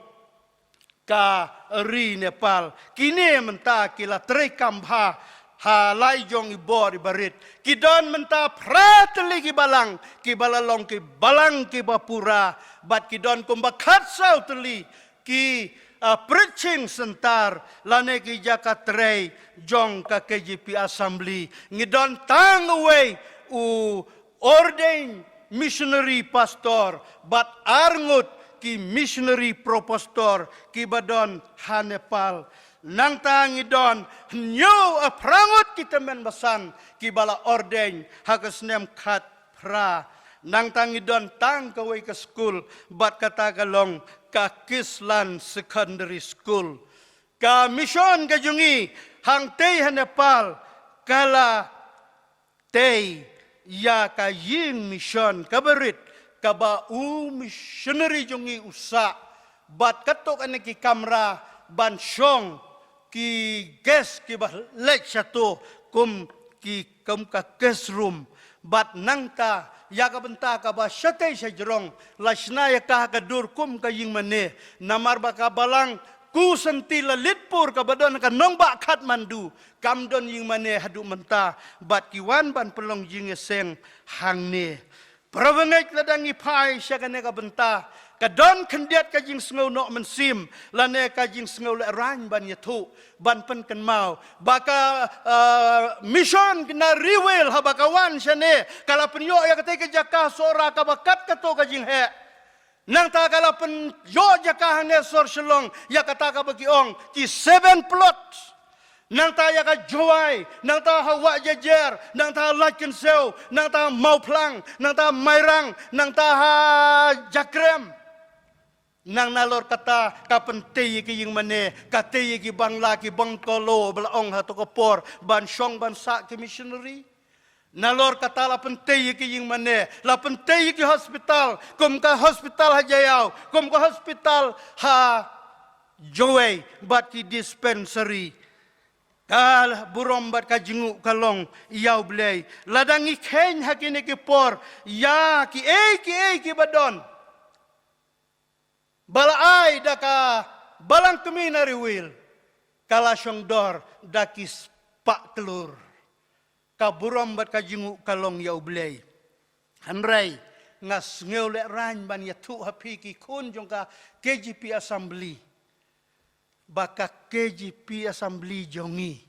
ka ri Nepal. Kine mynta ki la trei kam bha ha lai jong i bor i barit. Ki don mynta phra tylli ki balang kiba la long ki balang kiba pura, bad ki don kumba khatsaw tylli ki, ah, preaching center lane ki jaka trei jong ka K J P Assembly. Ngi don tang uwei u ordained missionary pastor bad arngut ki missionary professor kiba don ha Nepal. Nangta ngi don hynñiew, ah, phra ngut ki tymmen basan kiba la ordain ha ka snem khatphra. Nangta ngi don tang kawei ka skul bad kata ka long ka Kislan Secondary School. Ka mission ka jong ngi hangtei ha Nepal ka la tei ïa ka ïing mission kaba rit kaba u missionary jong ngi u sah, bad katto katne ki kamra ban shong ki guest kiba leit shato kum ki, kum ka guest room. Bad nangta ïa ka bynta kaba shatei shajrong la shna ïa ka ha ka dur kum ka ïing mane, namar ba ka Balang Kusanti Lalitpur kaba don ha ka nongbah Kathmandu kam don ïing mane haduh mynta, bad ki wan ban pynlong jingïaseng hangne. Para bangeit, lada ngi phai sha kane ka bynta, ka don khyndiat ka jingsngew noh mynsiem lane ka jingsngew lehraiñ ban ïathuh, ban pynkynmaw ba ka, ah, mission na Riwel haba ka wan shane ka la pynïoh ïa katei ka jaka Sohra kaba kat kato ka jingheh. Nangta ka la pynïoh jaka hangne sor Shillong ïa kata kaba ki ong ki seven plot. Nangta ïa ka Jowai, nangta ha Wahjajer, nangta ha Laitkynshew, nangta ha Mawphlang, nangta ha Mairang, nangta ha Jakrem. Nang nalor kata ka pyntei ïa ki ïing mane, ka tei ïa ki bangla, ki bungalow ba la ong ha to ka por ban shong ban sah ki missionary. Nalor kata la pyntei ïa ki ïing mane, la pyntei ïa ki hospital, kum ka hospital ha Jaïaw, kum ka hospital ha jong wei bad ki dispensary. Ka burom bad ka jingnguh ka long ïa U Blei. Lada ngi kheiñ ha kine ki por ïa kiei kiei kiba don ba la ai da ka Balang Kmie na Riwil, ka la shongdor da ki spah klur. Ka burom bad ka jingnguh ka long ïa U Blei. Hynrei nga sngew lehraiñ ban ïathuh ha phi ki khun jong ka K J P Assembly ba ka K J P Assembly jong ngi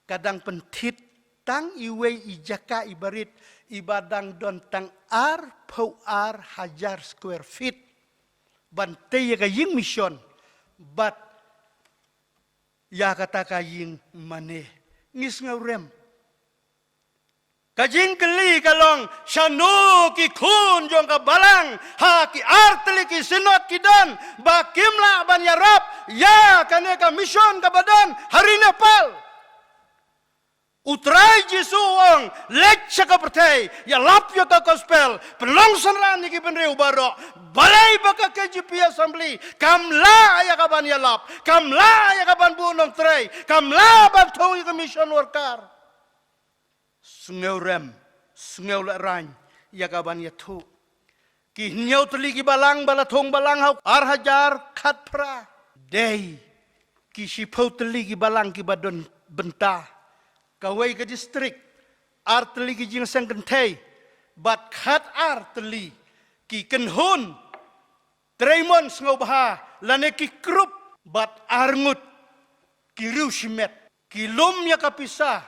ka dang pynthit tang iwei i jaka iba rit, iba dang don tang arphew ar hajar square feet ban tei ïa ka ïing mission bad ïa kata ka ïing mane. Ngi sngew rem. Ka jingkylli ka long, shano ki khun jong ka Balang ha ki artylli ki synod ki don ba kim lah ban ïarap ïa kane ka mission kaba don ha ri Nepal? U Trai Jisu u ong, leit sha ka pyrthei, ïalap ïa ka gospel, pynlong synran ïa ki bynriew baroh. Balei ba ka K J P Assembly kam lah ïa ka ban ïalap, kam lah ïa ka ban buh nongtrei, kam lah ban thung ïa ka mission worker? Sngew rem, sngew lehraiñ ïa ka ban ïathuh. Ki hynñiew tylli ki balang ba la thung balang ha u ar hajar khatphra. Dei ki shiphew tylli ki balang kiba don bynta. Kawei ka district, ar tylli ki jingïaseng kynthei bad khatar tylli ki kynhun treimon sngewbha lane ki group bad arngut ki riewshimet. Ki lum ïa ka pisa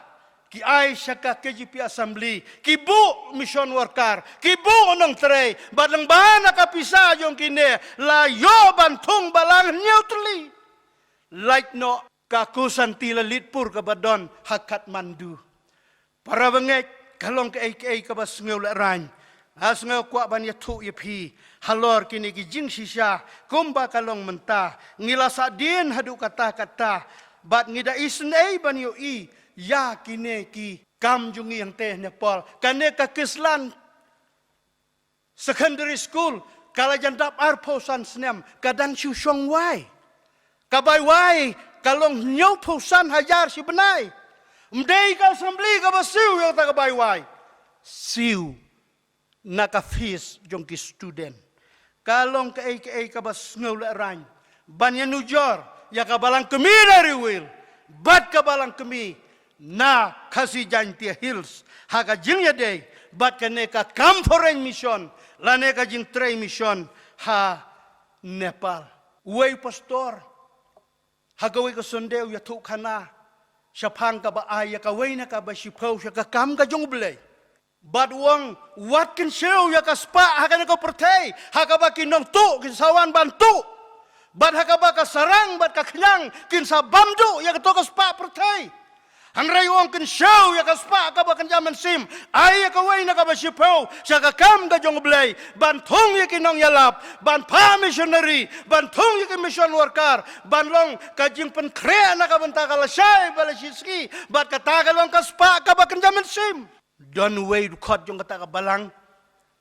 ki ai sha ka K J P Assembly, ki buh mission worker, ki buh nongtrei, bad lyngba na ka pisa jong kine la ïoh ban thung balang hynñiew tylli. Lait noh ka Khusanti Lalitpur kaba don ha Kathmandu. Para bangeit, ka long kaei kaei kaba sngew lehraiñ. Nga sngew kwah ban ïathuh ïa phi halor kine ki jingshisha kumba ka long mynta. Ngi la sahdien haduh katta katta bad ngi da isynei ban ïohi ïa kine ki kam jong ngi hangtei Nepal. Kane ka Kislan Secondary School ka la jan dap arphew san snem, ka dang shu shong wai. Ka bai wai ka long hynñiewphew san hajar shi bnai. Ym dei ka assembly kaba siew ïa kata ka bai wai. Siew na ka fees jong ki student. Ka long kaei kaei kaba sngew lehraiñ ban ïanujor ïa ka Balang Kmie na Riwil bad ka Balang Kmie na Khasi Jaintia Hills ha ka jingïadei bad kane ka kam foreign mission lane ka jingtrei mission ha Nepal. Uwei u pastor ha kawei ka Sunday u ïathuhkhana shaphang kaba ai ïa kawei na kaba shiphew sha ka kam ka jong U Blei. Bad u ong, wat kynshew ïa ka spah ha kane ka pyrthei ha kaba ki nongtuh kin sa wan ban tuh, bad ha kaba ka sarang bad ka khñiang kin sa bam duh ïa kato ka spah pyrthei. Hynrei u ong, kynshew ïa ka spah kaba kynja mynsiem, ai ïa kawei na kaba shiphew sha ka kam ka jong U Blei, ban thung ïa ki nongïalap, ban phah missionary, ban thung ïa ki mission worker, ban long ka jingpynkhreh na ka bynta ka lashai ba la shisngi. Bad kata ka long ka spah kaba kynja mynsiem. Don uwei u dkhot jong kata ka balang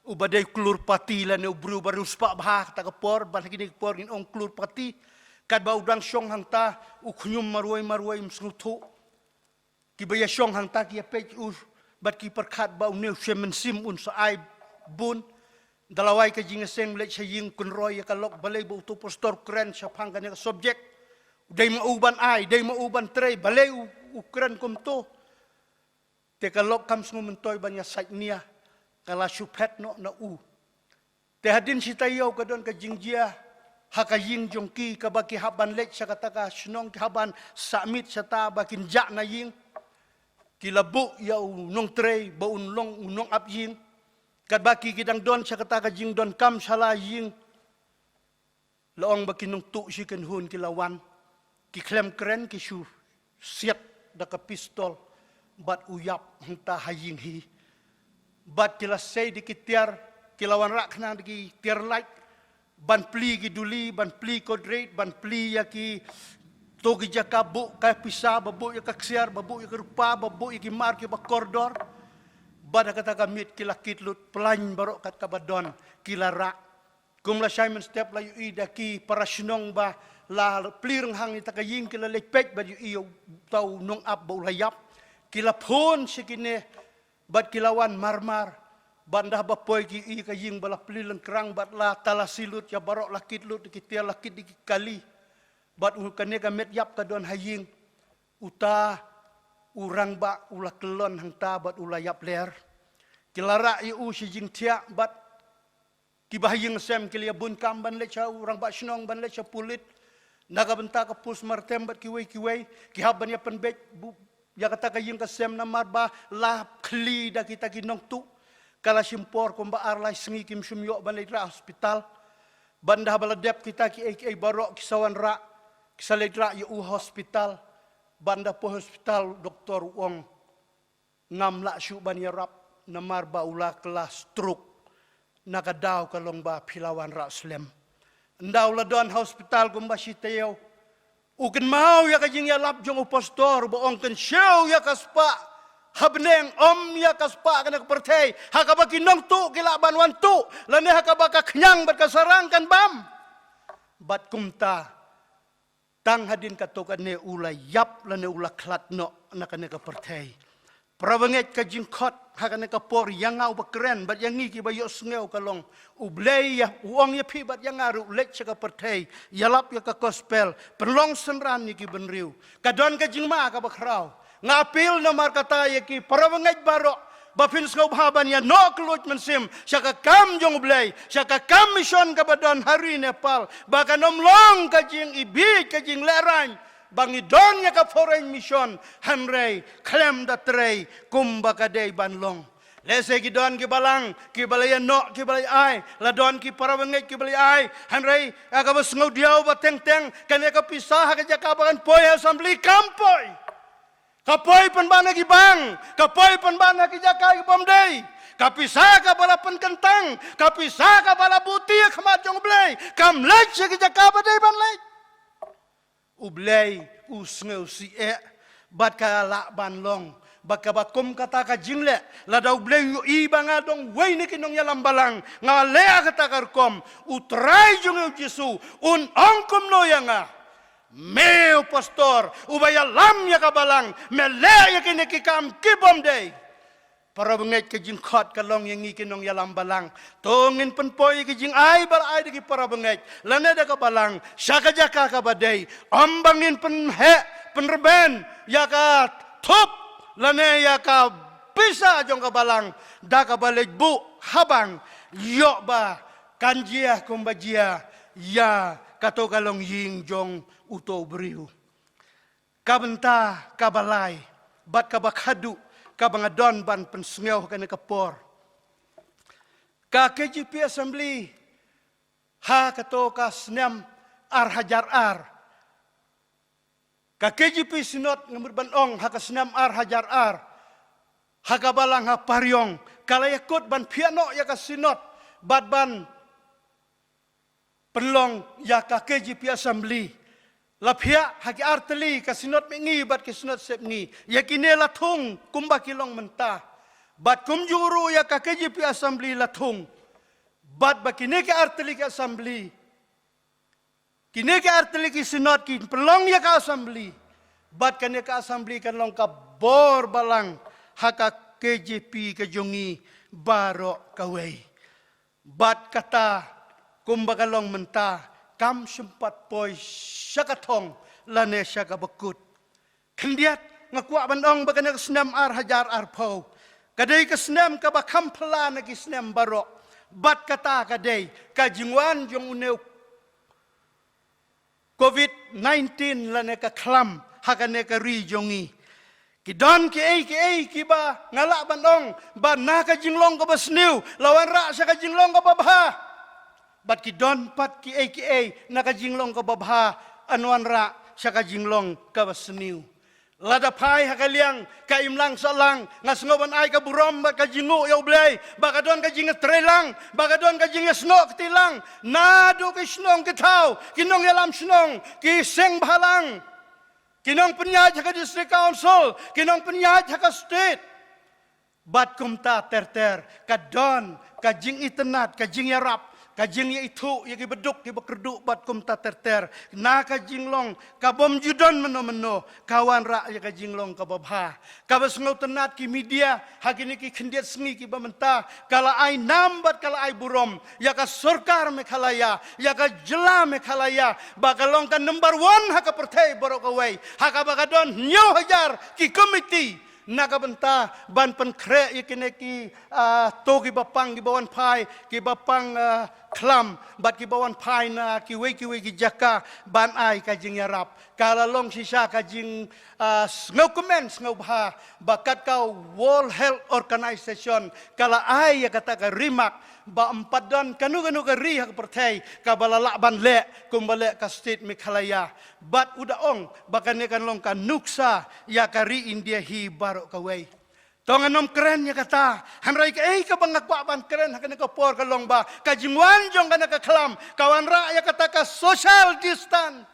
uba dei u klur pati lane u briew ba riewspah bha kata ka por, bad ha kine ki por ngin ong klur pati. Katba u dang shong hangta, u khñium marwei marwei, ym sngewthuh. Kiba ïashong hangta ki ïapeit u bad ki pyrkhat ba une u shem mynsiem, un sa ai bun. Da la wai ka jingïaseng, leit sha ïing, kynroi ïa ka lok, balei ba uto u pastor u kren shaphang kane ka subject. Dei ma u ban ai, dei ma u ban trei, balei u, u kren kumto. Te ka lok kam sngewmyntoi ban ïasaid nia, ka la shu phet noh na u. Te hadien shi taïew ka don ka jingjia ha ka ïing jong ki, kaba ki hap ban leit sha kata ka shnong, ki hap ban submit shata ba kin jah na ïing. Ki la buh ïa u nongtrei ba un long u nongap ïing. Katba ki, ki dang don sha kata ka jingdonkam sha la ïing, la ong ba ki nongtuh shi kynhun ki la wan, ki khlem kren, ki shu siat da ka pistol bad u ïap hangta ha ïing hi. Bad ki la sei da ki tiar, ki la wanrah khnang da ki tiar lait ban plie ki duli, ban plie kodrit, ban plie ïa kito ki jaka buh ka pisa, ba buh ïa ka ksiar, ba buh ïa ka rupa, ba buh ïa ki mar kiba kordor. Bad ha kata ka miet ki la kit lut, plaiñ baroh kat kaba don ki la rah. Kum lashai mynstep la ïohi da ki para shnong ba la plie rynghang ïa kata ka ïing, ki la leit peit bad ïohi ïa uta u nongap ba u la ïap. Ki la phone sha kine bad ki la wan marmar. Bad ynda ba poi ki ïohi ka ïing ba la plie lyngkrang bad la talasi lut ïa baroh, la kit lut ki tiar, la kit ki kali. Bad u kane ka met ïap ka don ha ïing. Uta u rangbah u la kyllon hangta bad u la ïap ler. Ki la rah ïa u sha jingthiah bad kiba ha ïing sem ki la ïa bun kam ban leit sha u rangbah shnong, ban leit sha pulit na ka bynta ka postmortem bad kiwei kiwei. Ki hap ban ïa pynbeit ïa kata ka ïing ka sem namar ba la khlieh da kita ki nongtuh. Ka la shim por kumba ar lai sngi kim shym ïoh ban leit rah hospital. Bad ynda ba la dep kita kiei kiei baroh ki sa wanrah, ki sa leit rah ïa u hospital. Bad ynda poi hospital, doktor u ong, ngam lah shuh ban ïarap namar ba u la kylla stroke. Na ka daw ka long ba phi la wanrah slem. Ynda u la don hospital kumba shi taïew, u kynmaw ïa ka jingïalap jong u pastor ba ong, kynshew ïa ka spah ha bneng, ym ïa ka spah kane ka pyrthei, ha kaba ki nongtuh ki lah ban wan tuh, lane ha kaba ka khñiang bad ka sarang kan bam. Bad kumta, tang hadien katto katne u la ïap lane u la khlad noh na kane ka pyrthei. Parabangeit, ka jingkhot ha kane ka por ïa nga uba kren bad ïa ngi kiba ïohsngew ka long, U Blei ïa, u ong ïa phi bad ïa nga ruh, leit sha ka pyrthei, ïalap ïa ka gospel, pynlong synran ïa ki bynriew. Ka don ka jingma kaba khraw. Nga appeal namar kata ïa ki parabangeit baroh ba phin sngewbha ban ïa noh kylluid mynsiem sha ka kam jong U Blei, sha ka kam mission kaba don ha ri Nepal, ba kan ym long ka jingïabit, ka jinglehrain ba ngi don ïa ka foreign mission, hynrei khlem da trei kumba ka dei ban long. Lehse ki don ki balang kiba la ïa noh, kiba la ïa ai, la don ki parabangeit kiba la ïa ai, hynrei ïa kaba sngewdiaw ba teng teng, kane ka pisa ha ka jaka ba kan poi ha assembly kam poi. Ka poi pynban ha ki bank, ka poi pynban ha ki jaka ki bym dei. Ka pisa kaba la pynkyntang, ka pisa kaba la buh ti ha khmat jong U Blei, kam leit sha ki jaka ba dei ban leit. U Blei u sngewsih eh, bad ka lah ban long, bad kaba kum kata ka jingleh, lada U Blei u ïohi ba nga dang uwei na ki nongïalam balang, nga leh kata ka rukom, U Trai jong ngi U Jisu un ong kumno ïa nga? Me u pastor uba ïalam ïa ka balang, me leh ïa kine ki kam ki bym dei. Parabangeit, ka jingkhot ka long ïa ngi ki nongïalam balang. To ngin pynpoi ïa ki jingai ba la ai da ki parabangeit lane da ka balang sha ka jaka kaba dei. Ym ba ngin pynheh pynrben ïa ka thup lane ïa ka pisa jong ka balang da kaba leit buh ha bank, ïoh ba kan jia kumba jia ïa kato ka longïing jong uto u briew. Ka bynta kaba lai bad kaba khadduh kaba nga don ban pynsngew ha kane ka por, ka K J P Assembly ha kato ka snem ar hajar ar, ka K J P Synod, nga mut ban ong, ha ka snem ar hajar ar, ha ka balang ha Pariong, ka la ïakut ban phiah noh ïa ka Synod bad ban pynlong ïa ka K J P Assembly. La phiah ha ki artylli, ka Synod Mihngi bad ka Synod Sepngi. Ïa kine la thung kumba ki long mynta. Bad kumjuh ruh ïa ka K J P Assembly la thung. Bad ba kine ki artylli ki Assembly, kine ki artylli ki Synod ki pynlong ïa ka Assembly. Bad kane ka Assembly kan long ka bor balang ha ka K J P ka jong ngi baroh kawei. Bad kata, kumba ka long mynta, kam shym pat poi sha ka thong lane sha kaba kut. Khyndiat, nga kwah ban ong ba kane ka snem ar hajar arphew ka dei ka snem kaba kham phylla na ki snem baroh. Bad kata ka dei ka jingwan jong une u Covid nineteen lane ka khlam ha kane ka ri jong ngi. Ki don kiei kiei kiba nga lah ban ong ba na ka jinglong kaba sniew la wanrah sha ka jinglong kaba bha. Bad ki don pat kiei kiei na ka jinglong kaba bha yn wanrah sha ka jinglong kaba sniew. Lada phai ha ka liang ka imlang sahlang, nga sngew ban ai ka burom bad ka jingnguh ïa U Blei ba ka don ka jingïatreilang, ba ka don ka jingïasnoh kti lang. Naduh ki shnong ki thaw, ki nongïalam shnong, ki seng bhalang, ki nongpynïaid ha ka District Council, ki nongpynïaid ha ka state. Bad kumta ter ter, ka don ka jingitynnad, ka jingïarap, Ka jingïaithuh ïa ki baduk ki bakyrduh bad kumta ter ter, na ka jinglong ka bym ju don mynno mynno, ka wanrah ïa ka jinglong kaba bha. Kaba sngewtynnat ki media ha kine ki khyndiat sngi kiba mynta, ka la ai nam bad ka la ai burom ïa ka sorkar Meghalaya, ïa ka jylla Meghalaya, ba ka long ka number one ha ka pyrthei baroh kawei, ha kaba ka don hynñiew hajar ki komiti na ka bynta ban pynkhreh ïa kine ki, ah, to kiba pang kiba wan phai, kiba pang, ah, khlam bad kiba wan phai na kiwei kiwei ki jaka ban ai ka jingïarap. Ka la long shisha ka jing, ah, sngewkmen sngewbha ba kat ka World Health Organization ka la ai ïa kata ka remark ba ym pat don kano kano ka ri ha ka pyrthei kaba la lah ban leh kumba leh ka state Meghalaya. Bad u da ong ba kane kan long ka nuksa ïa ka ri India hi baroh kawei. To ngan ym kren ïa kata, hynrei kaei kaba nga kwah ban kren ha kane ka por ka long ba ka jingwan jong kane ka khlam ka wanrah ïa kata ka social distance.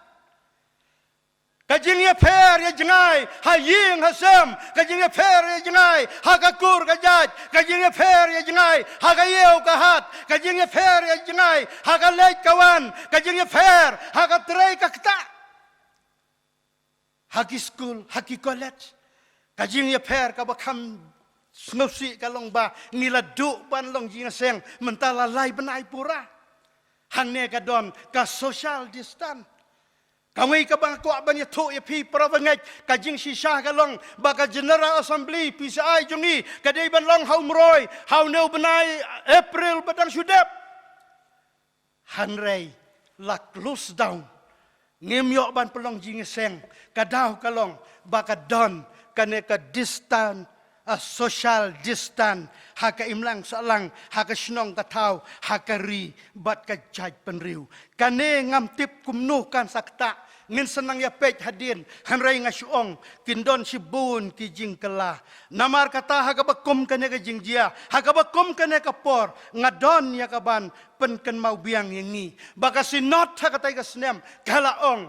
Ka jingïapher ïa jngai ha ïing ha sem, ka jingïapher ïa jngai ha ka kur ka jait, ka jingïapher ïa jngai ha ka ïew ka hat, ka jingïapher ïa jngai ha ka leit ka wan, ka jingïapher ha ka trei ka ktah, ha ki skul, ha ki college. Ka jingïapher kaba kham sngewsih ka long ba ngi la duh ban long jingïaseng mynta la lai bnai pura. Hangne ka don ka social distance. Kawei kaba nga kwah ban ïathuh ïa phi para bangeit, ka jingshisha ka long ba ka General Assembly P C I jong ngi ka dei ban long ha u mroi, ha une u bnai April ba dang shu dep. Hynrei la close down. Ngim ïoh ban pynlong jingïaseng, ka daw ka long ba ka don kane ka distance, a social distance, ha ka imlang sahlang, ha ka shnong ka thaw, ha ka ri bad ka jaitbynriew. Kane ngam tip kumno kan sa ktah, ngin sa nang ïapeit hadien, hynrei nga shu ong kin don shibun ki jingkylla. Namar kata ha kaba kum kane ka jingjia, ha kaba kum kane ka por, nga don ïa ka ban pynkynmaw biang ïa ngi ba ka Synod ha katei ka snem ka la ong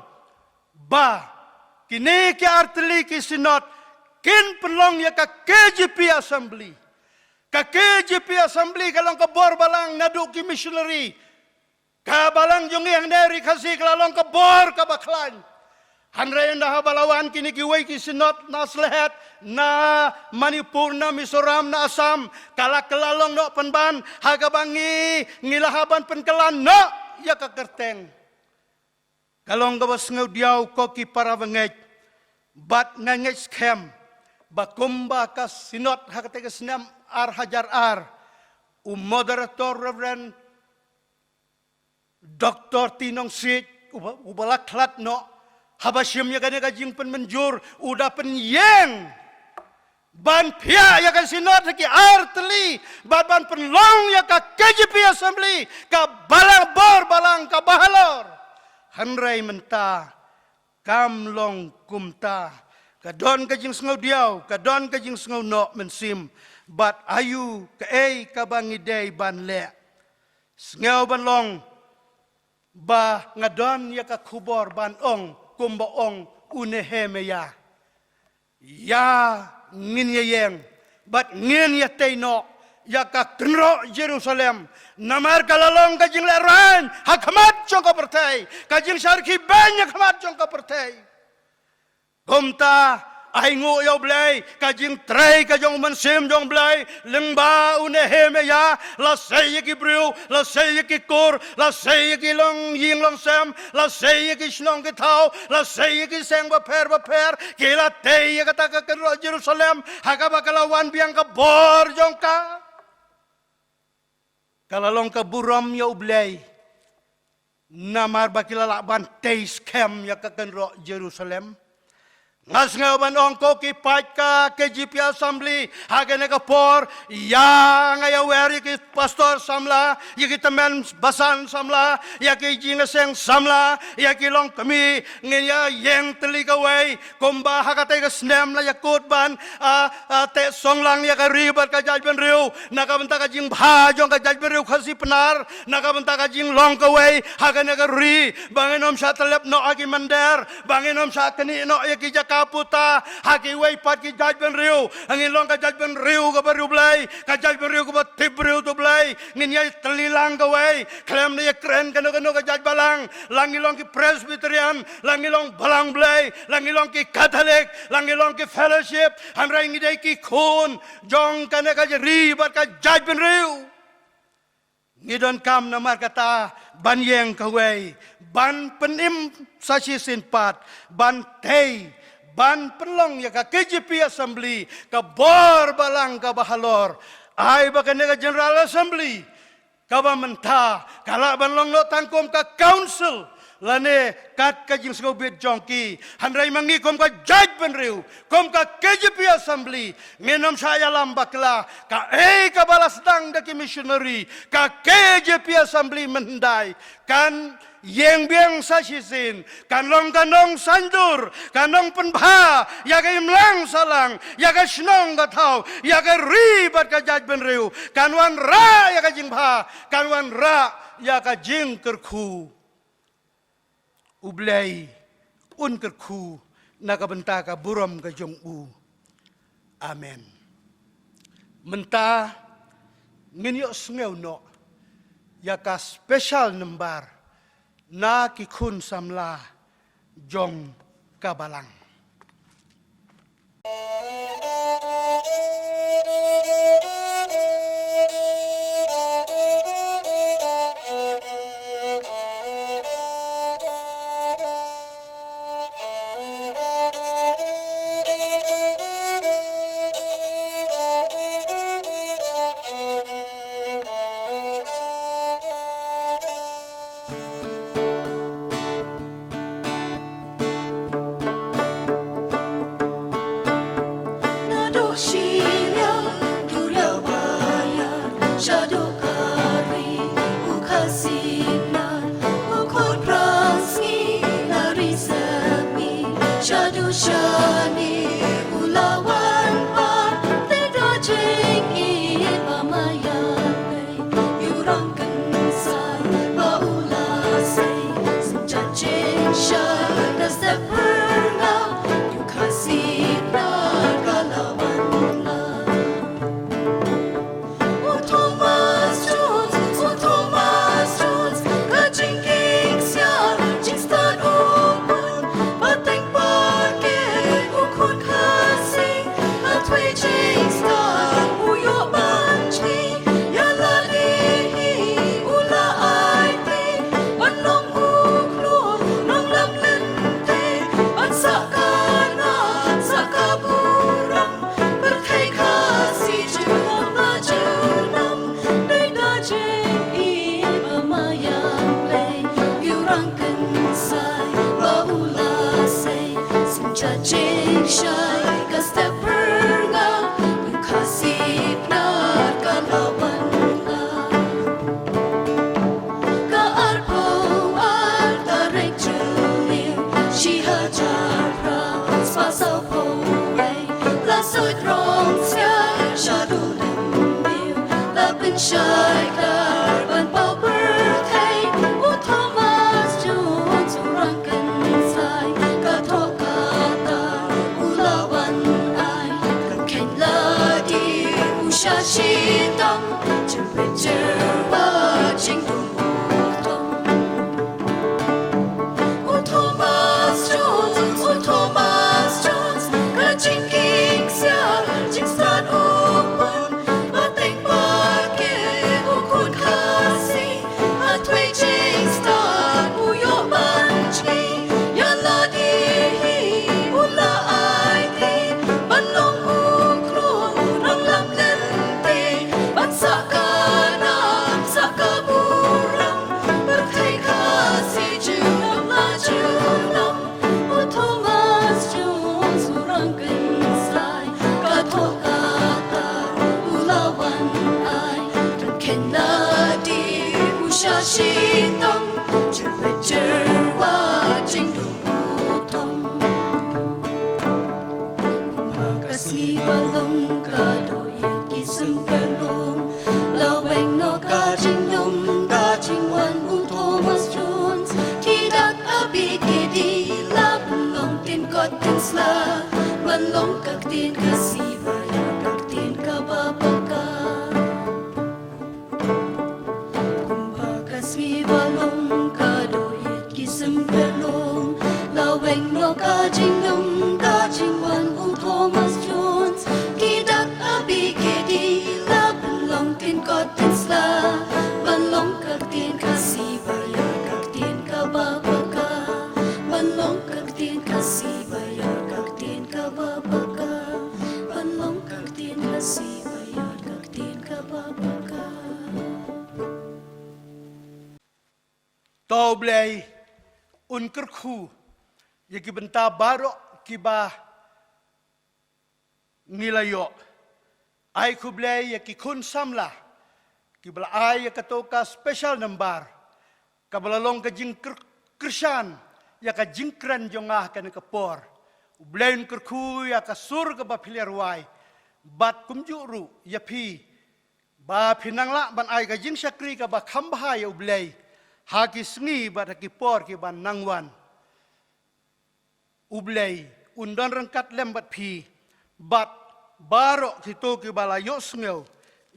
ba kine ki artylli ki Synod kin pynlong ïa ka K J P Assembly. Ka K J P Assembly ka long ka bor balang naduh ki missionary. Ka balang jong ngi hangne Ri Khasi ka la long ka bor kaba khlaiñ. Hynrei ynda haba la wan kine kiwei ki Synod na Sylhet, na Manipur, na Mizoram, na Assam, ka la kylla long noh pynban ha kaba ngi, ngi la hap ban pynkylla noh ïa ka kyrteng. Ka long kaba sngewdiaw ko ki para bangeit. Bad nga ngeit skhem ba kumba ka Synod ha katei ka snem ar hajar ar, u moderator Reverend Doctor T Nongsiej, uba, uba la khlad noh, haba shim ïa kane ka jingpynmynjur, u da pynïeng ban phiah ïa ka Synod ha ki artylli bad ban pynlong ïa ka K J P Assembly, ka balang bor balang kaba halor. Hynrei mynta kam long kumta. Ka don ka jingsngewdiaw, ka don ka jingsngewnoh mynsiem. Bad aïu kaei kaba ngi dei ban leh? Sngew ban long ba nga don ïa ka khubor ban ong kumba ong u Nehemia. Ïa ngin ïa ïeng bad ngin ïa tei noh ïa ka kynroh Jerusalem. Namar ka la long ka jinglehrain ha khmat jong ka pyrthei, ka jingshah rkhie beiñ ha khmat jong ka pyrthei. Kumta, ai nguh ïa U Blei, ka jingtrei ka jong u Mynsiem jong U Blei lyngba u Nehemia, la sei ïa ki briew, la sei ïa ki kur, la sei ïa ki long ïing long sem, la sei ïa ki shnong ki thaw, la sei ïa ki seng bapher bapher, ki la tei ïa kata ka kynroh Jerusalem ha kaba ka la wan biang ka bor jong ka. Ka la long ka burom ïa U Blei namar ba ki la lah ban tei skhem ïa ka kynroh Jerusalem. Nga sngew ban ong ko ki paid ka K J P Assembly ha kane ka por, ïa nga ïa wer ïa ki pastor samla, ïa ki tymmen basan samla, ïa ki jingïaseng samla, ïa ki longkmie, ngin ïa ïeng tylli kawei. Kumba ha katei ka snem la ïa kut ban, ah, ah, teh songlang ïa ka ri bad ka jaitbynriew na ka bynta ka jingbha jong ka jaitbynriew Khasi Pnar, na ka bynta ka jinglong kawei ha kane ka ri, ba ngin ym shah tyllep noh ha ki mynder, ba ngin ym shah knieh noh ïa ki jaka puta ha kiwei pat ki jaitbynriew. Ngi long ka jaitbynriew kaba riewblei, ka jaitbynriew kaba tip briew to Blei. Ngin ïai tylli lang kawei, khlem da ïakren kano kano ka jaitbalang. La ngi long ki Presbyterian, la ngi long Balang Blei, la ngi long ki Catholic, la ngi long ki Fellowship, hynrei ngi dei ki khun jong kane ka ri bad ka jaitbynriew. Ngi donkam namar kata ban ïeng kawei, ban pynim sa shisien pat, ban tei, ban pynlong ïa ka K J P Assembly ka bor balang kaba halor. Ai ba kane ka General Assembly kaba mynta ka lah ban long noh tang kum ka council lane kat ka jingsngewbit jong ki. Hynrei ma ngi kum ka jaitbynriew, kum ka K J P Assembly, ngin ym shah ïalam bakla. Kaei kaba la sdang da ki missionary, ka K J P Assembly mynhyndai kan ïeng biang sa shisien, kan long ka nongsaindur, ka nongpynbha ïa ka imlang sahlang, ïa ka shnong ka thaw, ïa ka ri bad ka jaitbynriew, kan wanrah ïa ka jingbha, kan wanrah ïa ka jingkyrkhu. U Blei un kyrkhu na ka bynta ka burom ka jong u. Amen. Mynta ngin ïohsngew noh ïa ka special number na ki khun samla jong ka balang. Naduh shiliang duriaw ba ïar, shaduh ka ri u Khasi Pnar, u khun phra sngi na ri Sepmi, shaduh shane u la wan pat, te da jingïeit ba ma ïa lei. Ïa u rang kynsai ba u la sei, sngewjat jingshai ka step phyrnga, ïa u Khasi Pnar ka la wan lang. U Thomas Jones, u Thomas Jones, ka jingkieng ksiar, jingstad u bun, pateng pake u khun Khasi, ka thwei jingstad u ïoh ban jngi. Ïa lade hi u la aiti ban long u khlur nonglam lynti, ban sah ka nam, sah ka burom, pyrthei Khasi junom la junom. Dei da jingïeit ba ma ïa lei, ïa u rang kynsai ba u la sei, sngewjat jingshai ka step phyrnga, ïa u Khasi Pnar ka la wan lang. Ka arphew ar tarik Jylliew, shi hajar phra spah sawphew wei, la suid rong ksiar shaduh Lyngdoh, la pynshai kdar ban paw pyrthei, u Thomas Jones u rang kynsai, ka thoh ka tar u la wan ai, kan kheiñ lade u sha shitom, jingpynjur bad jingdum u tong. U Thomas Jones, u Thomas Jones, ka jingkieng ksiar, jingstad u bun, pateng pake u Long ka ktien Khasi ba ïar ka ktien kaba paka. Kumba ka sngi ba long ka dor ïit ki sympat long. La weng noh ka jingdum ka jingwan u Thomas Jones. Ki dak A B K D la pynlong ktien kot ktien sla. Ban long ka ktien Khasi ba ïar ka ktien kaba paka. Ban long ka ktien Khasi ba ïar ka ktien kaba paka. Ban long ka ktien Khasi ba ïar ka ktien kaba paka. To U Blei un kyrkhu ïa ki bynta baroh kiba ngi la ïoh. Ai khublei ïa ki khun samla kiba la ai ïa kato ka special number kaba la long ka jingkyr-, kyrshan ïa ka jingkren jong nga ha kane ka por. U Blei un kyrkhu ïa ka sur kaba phi la rwai bad kumjuh ruh ïa phi ba phi nang lah ban ai ka jingshakri kaba kham bha ïa U Blei ha ki sngi bad ha ki por kiban nang wan. U Blei un don ryngkat lem bad phi bad baroh kito kiba la ïohsngew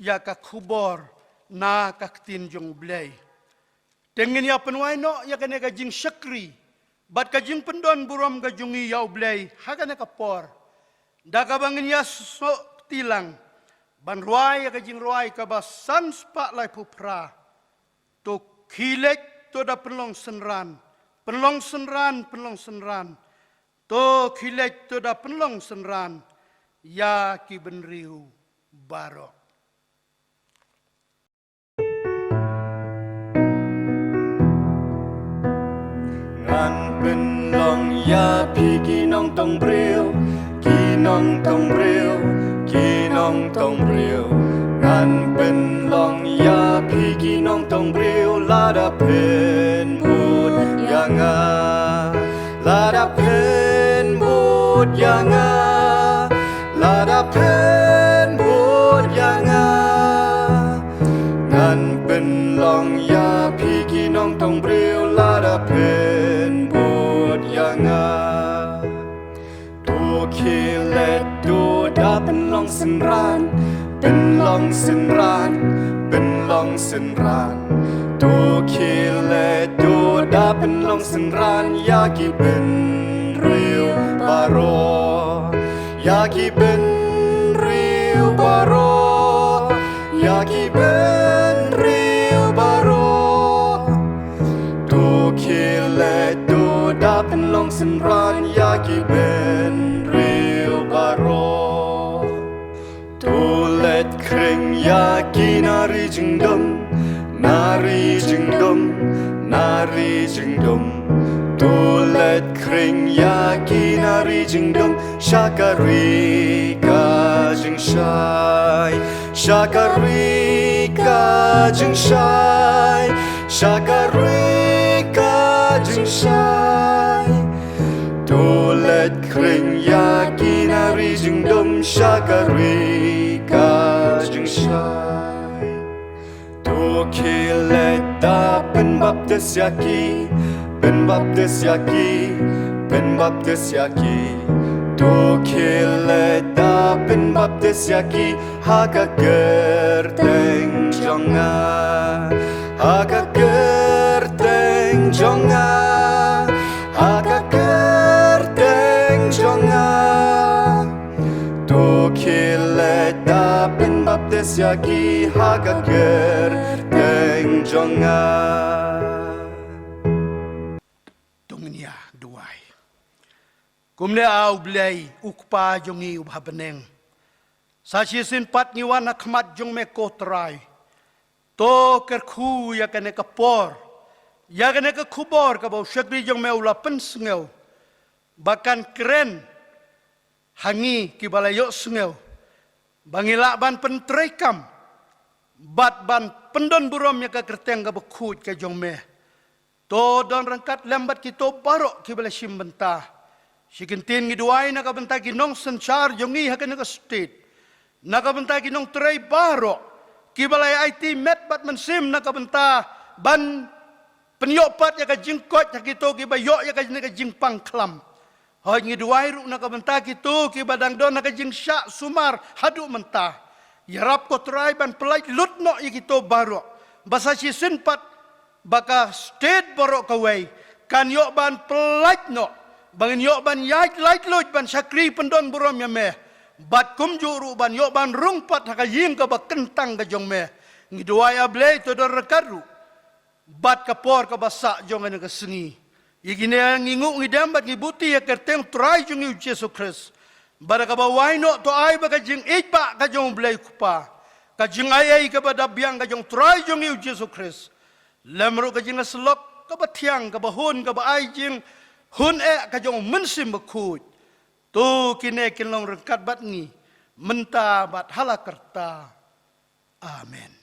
ïa ka khubor na ka ktien jong U Blei. Te ngin ïa pynwai noh ïa kane ka jingshakri bad ka jingpyndon burom ka jong ngi ïa U Blei ha kane ka por da kaba ngin ïa soh kti lang ban rwai ïa ka jingrwai kaba san spah laiphew phra. To khie leit to da pynlong synran, pynlong synran, pynlong synran. To khie leit to da pynlong synran ïa ki bynriew baroh. Ngan pynlong ïa phi ki nongtong briew, ki nongtong briew, ki nongtong briew. Ngan pynlong ïa phi ki nongtong briew lada phin bud ïa nga. Lada phin bud ïa nga. Lada phin bud ïa nga. Ngan pynlong ïa phi ki nongtong briew lada phin bud ïa nga. To khie leit to da pynlong synran, pynlong synran, pynlong synran. To khie leit to da pynlong synran ïa ki bynriew baroh. Ïa ki bynriew baroh, ïa ki bynriew baroh. To khie leit to da pynlong synran ïa ki bynriew baroh. To leit khring ïa ki nari jingdum, nari jingdum, nari jingdum. To leit khring ïa ki nari jingdum sha ka ri ka jingshai, sha ka ri ka jingshai, sha ka ri ka jingshai. To leit khring ïa ki nari jingdum sha ka ri ka jingshai. To khie leit da pynbaptis ïa ki, pynbaptis ïa ki, pynbaptis ïa ki. To khie leit da pynbaptis ïa ki ha ka kyrteng jong nga, ha ka kyrteng jong nga, ha ka kyrteng jong nga. To khie leit da pynbaptis ïa ki ha ka kyrteng jong nga. To ngin ïa duwai. Kumne A U Blei U Kpa jong ngi uba ha bneng, sa shisien pat ngi wan ha khmat jong me ko Trai. To kyrkhu ïa kane ka por, ïa kane ka khubor kaba u shakri jong me u la pynsngew ba kan kren ha ngi kiba la ïohsngew ba ngi lah ban pyntreikam bad ban pyndon burom ïa ka kyrteng kaba khuid ka jong me. To don ryngkat lem bad kito baroh kiba la shim bynta. Shi kyntien ngi duwai na ka bynta ki nongsynshar jong ngi ha kane ka state, na ka bynta ki nongtrei baroh kiba la ïa aiti met bad mynsiem na ka bynta ban pynïoh pat ïa ka jingkoit ha kito kiba ïoh ïa kane ka jingpang khlam. Hooid, ngi duwai ruh na ka bynta kito kiba dang don ha ka jingshah sumar haduh mynta. Ïarap ko Trai ban pyllait lut noh ïa kito baroh. Ba sa shisien pat ba ka state baroh kawei kan ïoh ban pyllait noh, ba ngin ïoh ban ïaid laitluid ban shakri pyndonburom ïa me, bad kumjuh ruh ban ïoh ban rung pat ha ka ïing kaba kyntang ka jong me. Ngi duwai, A Blei, to don ryngkat ruh bad ka por kaba sah jong kane ka sngi. Ïa kine ngi nguh, ngi dem bad ngi buti ha ka kyrteng Trai jong ngi U Jisu Khrist. Bad da kaba wai noh, to ai ba ka jingïeit bah ka jong U Blei U Kpa, ka jingaiei kaba da biang ka jong Trai jong ngi U Jisu Khrist, lem ruh ka jingïasyllok kaba thiang, kaba hun, kaba ai jinghun eh ka jong U Mynsiem Bakhuid, to kine kin long ryngkat bad ngi mynta bad ha la karta. Amen.